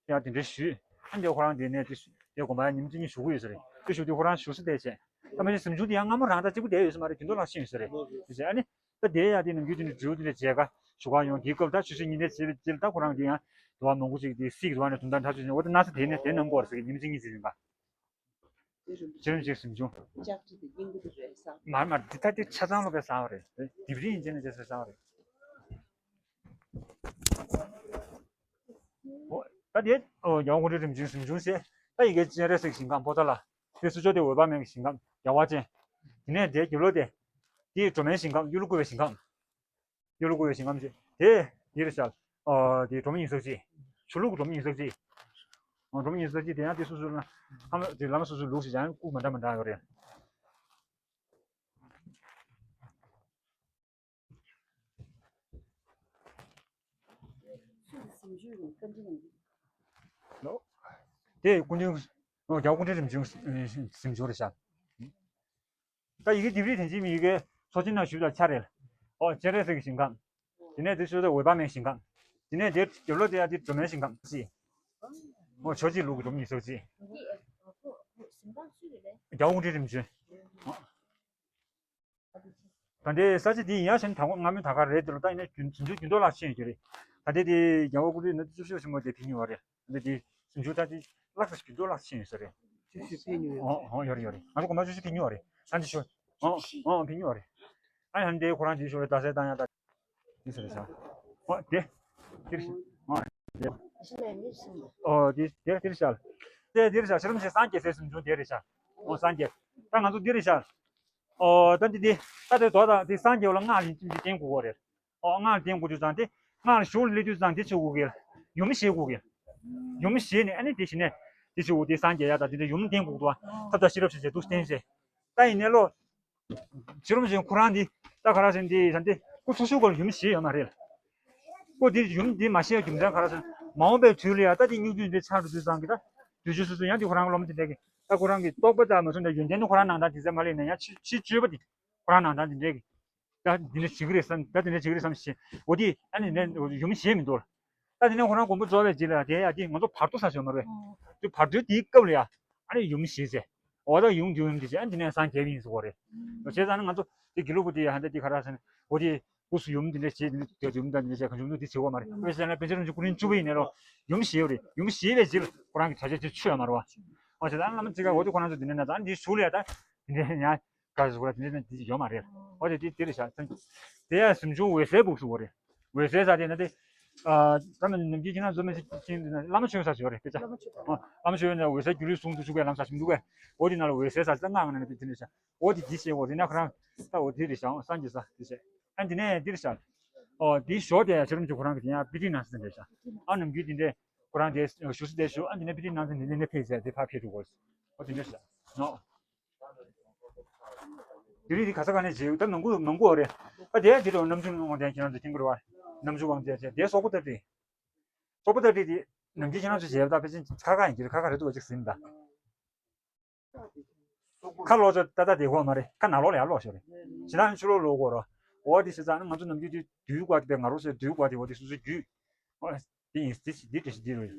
ཡང་དེ་འདྲ་ཞུས། ཨ་འདི་ཁོ་རང་དེ་ནས་དེ་དེ་དགོན་པ་ཉིན་གཅིག་གཉིས་བཞུགས་ཀྱི་ཡོད་ས་རེད། དེ་བཞུགས་དུས་ཁོ་རང་བཞུགས་ས་དེ་བྱས། ད་མ་གཞི་གཟིམ་ཆུང་དེ་ཡང་སྔ་མོ་རང་ད་གཅིག་པུ་བསྡད་ཡོད་ས་མ་རེད། རྒྱུན་དུ་ལྷག་ཕྱིན་ཡོད་ས་རེད། དེ་བྱས་ཨ་ནི་ད་དེ་ཡང་དེ་ནམ་རྒྱུན་དེ་འདྲ་འགྲུལ་དེ་འདྲ་མཇལ་ཁ་ཞུ་ག་ཡོང་། དེའི་སྐབས་ད་ཆུ་ཚོད་གཉིས་ནས་བྱས་པའི་རྗེས་ལ་ད་ཁོ་རང་དེ་ཡང་དུ་བ་མང་པོ་ཅིག་དེ་སིག་དུ་བ་ནས་དུང་ཐང་འཁྲབ་ཆུ་ཚོད་འོ་དེ་ན་ཚ་དེ་ནས་དེ་ནམ་གོ་རེད་ཟེར་གི། ཉིན་གཅིག་གཉིས་ཟིན་པ། ཆེ་རིམ་ཅིག་གཟིམ་ཆུང་། ལྕགས་རི་དེ་སྙིང་པོ་དེ་རེད་ས། མར་མར་འདི་ད་འདི་ཆ་ཚང་ལོ་པའི་ས་བ་རེད། ལྡེབས་རིས་ཡིན་ཅེ་ན་ཅེ་སའི་ས་བ་རེད། ཨོ་ད་དེ་ཨོ་རྒྱལ་བ་ཀུན་རིན་རིམ་བྱུང་གཟིམ་ཆུང་ཟེར། ད་ཡི་གེ་སྤྱན་རས་གཟིགས་ཞིང་ཁམས་པོ་ཏཱ་ལ། དེ་སུ་ཅོ་དེ་འོད་དཔག་མེད་ཀྱི་ཞིང་ཁམས་རྒྱལ་བ་ཅན། དེ་ནས་དེ་རྒྱབ་ལོགས་དེ། དེ་སྒྲོལ་མའི་ཞིང་ཁམས་གཡུ་ལོ་བསྐོར་བའི་ཞིང་ཁམས། གཡུ་ལོ་བསྐོར་བའི་ཞིང་ཁམས་ཅིག་དེ་འདི་རེད་ཤག་ཨ་དེ་སྒྲོལ་མ་ཉི་ཤུ་རྩ་གཅིག་ཆུ་ལུག་གི་སྒྲོལ་མ་ཉི་ཤུ་རྩ་གཅིག་ཨ་སྒྲོལ་མ་ཉི་ཤུ་རྩ་གཅིག་དེ་ཡང་དེ་སོ་སོ་ལ་ཁམས་དེ་བླ་མ་སོ་སོའི་ལུགས་ཤིག་ཀྱང་སྐུ་མི་འདྲ་མི་འདྲ་ཡོད་རེད། དེ་ཀུན་མཁྱེན་རྒྱལ་བ་ཀུན་མཁྱེན་རིན་པོ་ཆེའི་གཟིམ་ཆུང་རེད་ཤག་ད་ཡི་གེ་ལྡེབས་རིས་དེ་འཇིགས་མེད་ཡི་གེ་སོ་ཆེན་ནང་ཞུས་ལ་ཆ་རེད། ཨོ་སྤྱན་རས་གཟིགས་ཀྱི་ཞིང་ཁམས། དེ་ནས་དེ་ཤོད་དེ་འོད་དཔག་མེད་ཞིང་ཁམས། དེ་ནས་དེ་རྒྱབ་ལོགས་དེ་ཡང་དེ་སྒྲོལ་མའི་ཞིང་ཁམས་ཅི། ཨོ་ཕྱོགས་གཅིག་ལུགས་ཀྱི་སྒྲོལ་མ་ཉི་ཤུ་རྩ་གཅིག་རྒྱལ་བ་ཀུན་རིན་རིན་པོ་ཆེ། ད་ལྟའི་ས་ཆ་དེ་ཡིན་ཡང་ཞེན་དང་པོ་སྔ་མོའི་ད་ག་རེད། དེ་ལ་ད་ཡིན་ན་རྒྱུན་རྒྱུན་དུ་རྒྱུན་ཐོག་ལ་ཕྱིན་ཡོད་ཀྱི་རེད། ད་ལྟའི་དེ་རྒྱལ་བ་ཀུན་རིན་ནི་བཅུ་བཞི་པ་ཆེན་པོ་དེ་ཕེབས་མྱོང་བ་རེད། འདི་འདི་ཟིན་ཆུ་ད་འདི་བརླག་ས་རྒྱུན་དུ་བརླག་ཕྱིན་ཡོད་ས་རེད། ཅི་ཞིག་ཕེབས་མྱོང་ཡོད། ཨོ་ཨོ་ཡོད་རེད་ཡོད་རེད། ང་ཚོ་གོང་མ་ཅི་ཞིག་ཕེབས་མྱོང་བ་རེད། ཨ་འདི་ཤོད། ཨོ་ཨོ་ཕེབས་མྱོང་བ་རེད། ཨ་ཡང་འདི་ཁོ་རང་འདི་ཤོད་རེད། རྡ་སའི་ཏང་ཡང་ད་འདི་ཟེར་རེད་ཤག་ཨོ་དེ་འདིར་ཤག་ཨོ་དེ་ཨོ་འདི་དེ་འདིར་ཤག་དེ་འདིར་ཤག་ཤེས་རམ་ཤེས་སངས་རྒྱས་ཟེར་ཟིན་ཆུ་དེ་རེད་ཤག་ཨོ་སངས་རྒྱས། ད་ང་ཚོ་འདི་རེད་ཤག་ཨོ་ད་འདི་འདི་ད་དེ་དོ་ད་འདི་སངས་རྒྱས་ལ་སྔགས་ལ་འདི་བསྟན་དགོས་གོ་རེད། ཨོ་སྔགས་བསྟན་དགོས་དུས་ཙང་དེ་སྔགས་ལ་ཞུགས་ལ་སླེབས་དུས་ཙང་དེ་ཆུ་དགོས་གི། ཡུམ་བཞེས་དགོས་གི། ཡུམ་བཞེས་ནས་ཨ་ནི་དེ་བཞིན་ནས་དེ་ཆུ་དགོས་དེ་སངས་རྒྱས་ཡ་ད་དེ་འདྲ་ཡུམ་བསྟན་དགོས་འདུག་ཐབས་དང་ཤེས་རབ་ཞེས་བྱས་འདུག་བསྟན་ཟེར། ད་ཡིན་ནས་ལོ། ཕྱི་རོལ་ཞིག་ཁོ་རང་འདི་ད་ག་ར་ཟེར་འདི་ཟེར་འདི་སྐུ་འཚོ་བཞུགས་སྐོར་ལ་ཡུམ་བཞེས་ཡོད་མ་རེད། ཁོ་འདི་ཡུམ་འདི་མ་བཞེས་རྒྱུ་མཚན་ག་ར་ཟེར་མ་འོངས་པའི་དུས་ལ་ཡ་ད་འདི་སྙིགས་དུས་འདི་ཆགས་འགྲོ་དུས་ཙང་གི་ད་དུས་ཆུ་སོ་སོ་ཡང་འདི་ཁོ་རང་གི་སློབ་མ་དེ་འདྲ་གི་ད་ཁོ་རང་གི་རྟོགས་པ་ཙམ་མ་ཟད་ད་ཡོན་ཏན་ནི་ཁོ་རང་ནང་ད་འདི་ཚད་མ་ལས་ནས་ཡང་ཕྱི་ཕྱི་བཅོས་པ་འདི། ཁོ་རང་ནང་ད་འདི་འདྲས་ཀྱི། ད་འདི་འདྲ་བྱེད་ཀྱི་རེད་བསམ། ད་འདི་འདྲ་བྱེད་ཀྱི་རེད་བསམ་ཞེས། འོ་དེ་ཨ་ནི་ནས་ཡུམ་བཞེས་མི་འདུག་ད་དེ་ནས་ཁོ་རང་དགོངས་པ་རྫོགས་པའི་རྗེས་ལ་དེ་ཡ་དེ་ང་ཚོ་བར་དོ་ས་ཞོ་མ་རེད། དེ་བར་དོའི་དེའི་སྐབས་ལ་ཡ་ཨ་ནི་ཡུམ་བཞེས་ཟེར། འོ་ད་ཡུམ་རྒྱུ་ཡུམ་དེ་བྱས་ཨ་འདི་ནས་སངས་རྒྱས་པ་ཡིན་ཟེར་བ་རེད། བྱས་ཙང་ནི་ང་ཚོ་དེ་དགེ་ལུགས་པ་དེ་ཡ་ཧ་ད་དེ་ག་ར་ཟེར་ན་འོ་དེ་སྐུ་གསུང་ཡུམ་དེ་འདྲ་བྱས་དེ་འདྲ་དེ་ཡུམ་དང་དེ་འདྲ་བྱས་གང་བྱུང་དེ་བྱེད་དགོས་མ་རེད། དཔེ་བྱས་ན་པཎ་ཆེན་རིན་པོ་ཆེ་སྐུ་ཕྲེང་བཅུ་པ་ཡིན་ནས་ལོ་ཡུམ་བཞེས་ཡོད་རེད། ཡུམ་བཞེས་པའི་རྗེས་ལ་ཁོ་རང་གི་གྲྭ་ཆས་དེ་ཆོད་ཡ་མ་རེད་བ། འོ་བྱས་ཙང་བླ་མ་ཅིག་ག་འོ་དེ་ཁོ་རང་ཚོ་དེ་འདྲ་ན་ད་འདི་གཞུག་ལ་ཡ་ད་དེ་འདྲ་ཡ། ག་ཟེར་བ་དེ་འདྲ་དེ་ཡོད་མ་རེད། འོ་དེ་དེ་དེ་རེད་ཤག་དེ་ཡང་གཟིམ་ཆུང་འོད་གསལ་སྦུག་ཟེར་བ་རེད། འོད་གསལ་ཟེར་དེ་ན་དེ། ཨ་ད་ནི་ནམ་རྒྱུན་ཁྱེད་རང་ཚོ་མི་ཤེས་ཀྱིན་འདུག་ན་བླ་མ་མཆོད་ས་ཟེར་བ་རེད་དཔེ་ཆ། བླ་མ་མཆོད་ཨ་བླ་མ་མཆོད་ན་འོད་གསལ་སྒྱུ་ལུས་ཟུང་དུ་འཇུག་པའི་ལམ་ཟེར་ཞིག་འདུག་གས། འོ་དེ་ན་ལ་འོད་གསལ་ཟེར་ད་སྔགས་ནང་ནས་དེ་འདྲ་ཤག་འོ་དེ་འདི་ཞེས་འོ་དེ་ན་ཁོ་རང་ད་འོ་དེ་རེད་ཤག་སངས་རྒྱས་ས་དེ་ཟེར། ཨ་དེ་ནས་འདི་རེད་ཤག་འོ་དེའི་ཞོར་དེ་ཡང་ཆེ་རིམ་གྱི་ཁོ་རང་གི་དེ་ཡང་དཔེ་ཁྲིད་ནང་ཟེར་འདྲ་ཤག་ཨ་ནམ་རྒྱུན་དེ་འདྲས་ཁོ་རང་དེ་བཞུགས་ས་དེ་བཞུགས་ཨ་དེ་ནས་དཔེ་ཁྲིད་ནང་ཟེར་འདི་ནས་ནས་ཕེབས་ཟེར་དེ་ཕར་ཕེབས་འགྲོ་དགོས། འོ་དེ་འདྲ་ཤག་ནོ། དེ་རིང་འདི་ག་ས་ག་ནས་བྱེད་ད་མང་པོ་མང་པོ་རེད། ཨ་དེ་དེ་རུ་རྣམ་བཅུ་དབང་ལྡན་ཁྱེད་རང་ཚོ་མཁྱེན་གྱི་རེད་བ། རྣམ་བཅུ་དབང་ལྡན་བྱས་དེ་སོག་པོ་ཏ་ཏི། སོག་པོ་ཏ་ཏི་དེ་ནམ་རྒྱུན་ཁྱེད་རང་ཚོ་བྱེད་ད་ཕལ་ཆེར་ཁ་ཁ་ཡིན་གྱི་རེད། ཁ་ཁ་རེད་འདུག་བ་ཅིག་ཟིན་ད། ཁ་ལོག་ཚོ་ཏ་ཏ་དེ་གོ་མ་རེད། ཁ་ནང་ལོག་ལ་ཡར་ལོག་ཤོར་རེད། ཇི་ལྟར་ཕྱི་ལོག་ལོག་གོ་རོ། འོ་དེ་བྱས་ཙང་ང་ཚོ་ནམ་རྒྱུན་དེ་དུས་བཀག་དེ་ང་རོ་ཟེར་དུས་བཀག་དེ་འོ་དེ་སོ་སོའི་རྒྱུད། འོ་དེ་ཡིན་དེ་ཞིག་དེ་དེ་ཞིག་དེ་རེད།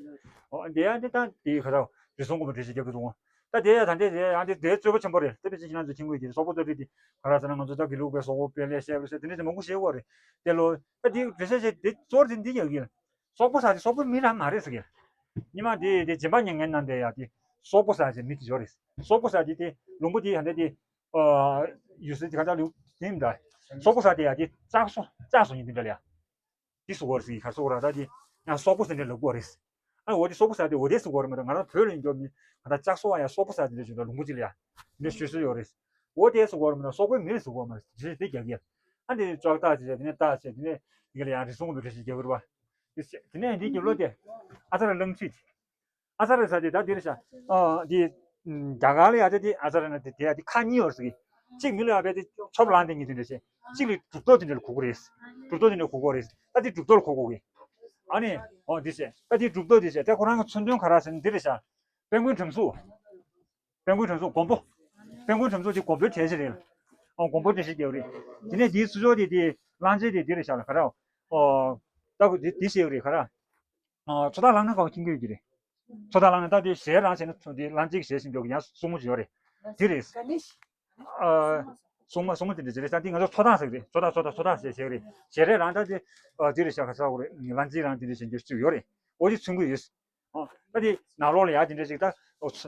འོ་དེ་ཡང་དེ་ད་དེ་ཁ་ཐག་རི་སོང་གོ་མ་དེ་ཞིག་རྒྱབ་ཏུ་འདུག་ད་དེ་ཡང་ད་འདྲས་རེད། ཡང་དེ་དེ་རྩོད་པ་ཆེན་པོ་རེད། དེ་དཔེ་ཅིག་ཁྱེད་རང་ཚོས་མཁྱེན་གྱི་ཡོད་ཀྱི་རེད། སོག་པོ་གཙོ་ཁྲིད་དེ་ག་རེ་ཟེར་ན། ང་ཚོ་ད་དགེ་ལུགས་པའི་སོག་པོ་དཔལ་ལྡན་གཤེགས་པ་རེད་ཟེར། དེ་འདྲས་ཅིག་མང་པོ་བཤད་ཀྱི་ཡོད་རེད། དེ་ལོ་ད་དེ་འགྲེལ་བཤད་བྱས་དེ་གཙོ་བོ་དེ་འདི་ཡོད་ཀྱི་རེད། སོག་པོ་ཟེར་དེ་སོག་པོའི་མི་རང་མ་རེད་ཟེར་གྱི་རེད། སྔོན་མ་དེ་དེ་རྗེ་འབངས་མྱ་ངན་ནང་དེ་ཡང་དེ་སོག་པོ་ཟེར་གྱི་མི་དེ་ཡོད་རེད། སོག་པོ་ཟེར་དེ་དེ་ལུང་པ་དེ་ཡང་དེ་དེ་ཡུལ་སྲོལ་དེ་ག་འདྲ་ལུགས་དེ་མི་འདྲ། སོག་པོ་ཟེར་དེ་ཡང་དེ་ལྕགས་སོག་ལྕགས་སོག་ཡིན་དེ་འདྲ་ལ་ཡ། དེ་སུ་གོ་རེད་ཟེར་གྱི་ག་སུ་གོ་ར་ད་དེ་ཡང་སོག་པོ་ཟེར་འདྲ་ལབ་གོ་རེད། ཨ་འོ་དེ་སོག་པོ་ཟེར་དེ་འོ་དེ་སུ་གོ་རེད་མི་འདུག་ང་རང་བོད་ལ་ཡིན་རྒྱུ་མི་ང་ད་ལྕགས་སོག་ཡང་སོག་པོ་ཟེར་དེ་འདྲ་བྱུང་ད་ལུང་པ་ཅིག་ལ་ཡ་འདི་ཤོད་སྲོལ་ཡོད་རེད། འོ་དེ་སུ་གོ་རེད་མི་འདུག་སོག་པོའི་མི་རེད་སུ་གོ་མ་རེད་དེ་དེ་རྒྱག་གི་ཡ། ཨ་འདི་ཅོག་ཏག་ཅིག་དེ་ནས་ཏག་ཅིག་དེ་ནས་ཡི་གེ་ལ་ཡང་རི་སུང་གི་འདྲ་ཞིག་རྒྱག་གི་རེད་བ། དེ་ནས་འདི་རྒྱབ་ལོགས་དེ་ཨ་ཙ་ར་གླང་ཁྲིད། ཨ་ཙ་ར་ཟེར་དེ་ད་འདི་རེད་ཤག་ཨ་འདི་རྒྱ་གར་ལ་ཡ་དེ་དེ་ཨ་ཙ་ར་ན་དེ་དེ་ཡ་དེ་ཁ་གཉིས་ཡོད་ཟེར་གི། གཅིག་མི་ལ་ཡ་བས་དེ་ཆོབ་ལངས་དེ་གཉིས་དེ་འདྲ་བྱས། གཅིག་ལ་གྲུབ་ཐོབ་དེ་འདྲ་ལ་གོ་གི་རེད། གྲུབ་ཐོབ་དེ་འདྲ་གོ་གི་རེད། ད་དེ་གྲུབ་ཐོབ་ལ་གོ་གོ་གི། ཨ་ནི་ཨོ་འདི་བྱས་ད་དེ་གྲུབ་ཐོབ་དེ་བྱས་ད་ཁོ་རང་གི་མཚོན་དོན་ག་རེ་ཟེར་ན་འདི་རེད་ཤག་དཔལ་མགོན་བྲམ་ཟེ། དཔལ་མགོན་བྲམ་ཟེ་མགོན་པོ། དཔལ་མགོན་བྲམ་ཟེ་དེ་མགོན་པོའི་གྲས་ཤིག་རེད། ཨོ་མགོན་པོའི་གྲས་ཤིག་རྒྱག་རེད། དེ་ནས་དེའི་ཚུར་ཕྱོགས་དེ་དེ་གླང་ཆེན་དེ་འདི་རེད་ཤག་ལ་ག་རེ། ཨོ་ད་གོ་དེ་དེ་བྱས་རེད་ག་རེ། མཚོ་རྟ་ལངས་ན་གང་མཁྱེན་གྱི་ཡོད་ཀྱི་རེད། མཚོ་རྟ་ལངས་ན་ད་དེ་ཞལ་རང་བྱས་ན་མཚོ་དེ་གླང་ཆེན་གྱི་ཞལ་བཞིན་འགྱོ་གི་ཡང་སྲུང་མོ་ཅིག་ཡོད་རེད། དེ་རེད། སྲུང་མ་སྲུང་མ་དེ་འདྲ་ཅིག་རེད་ཤག་དེ་ང་ཚོ་མཚོ་རྟ་ཟེར་གི་རེད། མཚོ་རྟ་མཚོ་རྟ་མཚོ་རྟ་ཞེས་བྱ་གི་རེད། ཞལ་རས་རང་ད་དེ་དེ་རེད་ཤག་ག་ས་གོ་རེད། གླང་ཆེན་རང་དེ་འདྲ་བྱས་འགྱོ་ཅིག་ཡོད་རེད། འོ་དེ་མཚོན་གྱི་ཡོད། ད་དེ་ནང་ལོགས་ལ་ཡ་དེ་འདྲ་ཅིག་ད་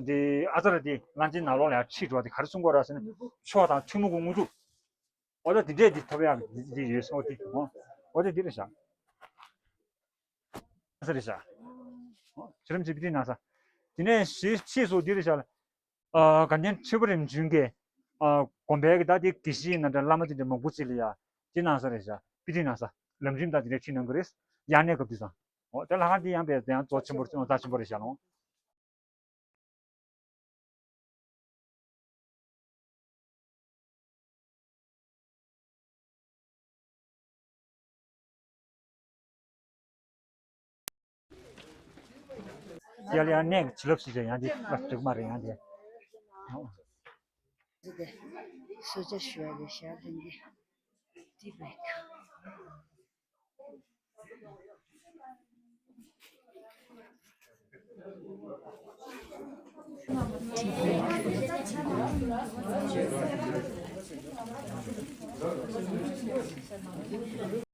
དེ་ཨ་ཙ་ར་དེ་གླང་ཆེན་ནང་ལོགས་ལ་ཡ་ཁྲིད་འགྲོ་བ་དེ་ག་རེ་མཚོན་གྱི་ཡོད་རེད་ཟེར་ན་མཆོག་དང་ཐུན་མོང་གི་དངོས་གྲུབ། འོ་ད་དེ་འདྲས་འདི་ཐོབ་ཡག་འདི་འདི་ཡོད་སོ་དེ། འོ་དེ་འདི་རེད་ཤག་ཨ་ས་རེད་ཤག་ཨོ་ཆུ་རམ་ཆེ་པི་ཏི་ན་ས། དེ་ནས་ཞེས་ཞེས་སོ་འདི་རེད་ཤག་ཨ་དགའ་ལྡན་ཁྲི་པ་རིམ་བྱོན་གྱི་ཨ་དགོན་པའི་གི་ད་དེ་དགེ་བཤེས་ན་འདྲ་བླ་མ་དེ་འདྲ་མང་པོ་ཅིག་ལ་ཡ་དེ་གནང་ས་རེད་ཤག་པི་ཏི་ན་ས་ལམ་རིམ་དང་དེ་འདྲ་ཁྲིད་གནང་གི་རེད། ཡང་གནས་སྐབས་དེ་ཙང་། ཨོ་དེ་ལྷ་ཁང་དེ་ཡང་བས་དེ་ཡང་གཙོ་ཆེན་པོ་རྩ་ཆེན་པོ་རེད་ཤག་ལོ། ཡ་ལ་ཡ་གནས་ཀྱི་བྱིན་རླབས་ཞིག་རེད་ཡང་འདི་ལ་འགྲིག་མ་རེད་ཡང་འདི། འདི་དེ་གསོལ་ཇ་ཞུ་ཡ་རེད་ཤག་ལྷན་རྒྱས་ཏི་བེག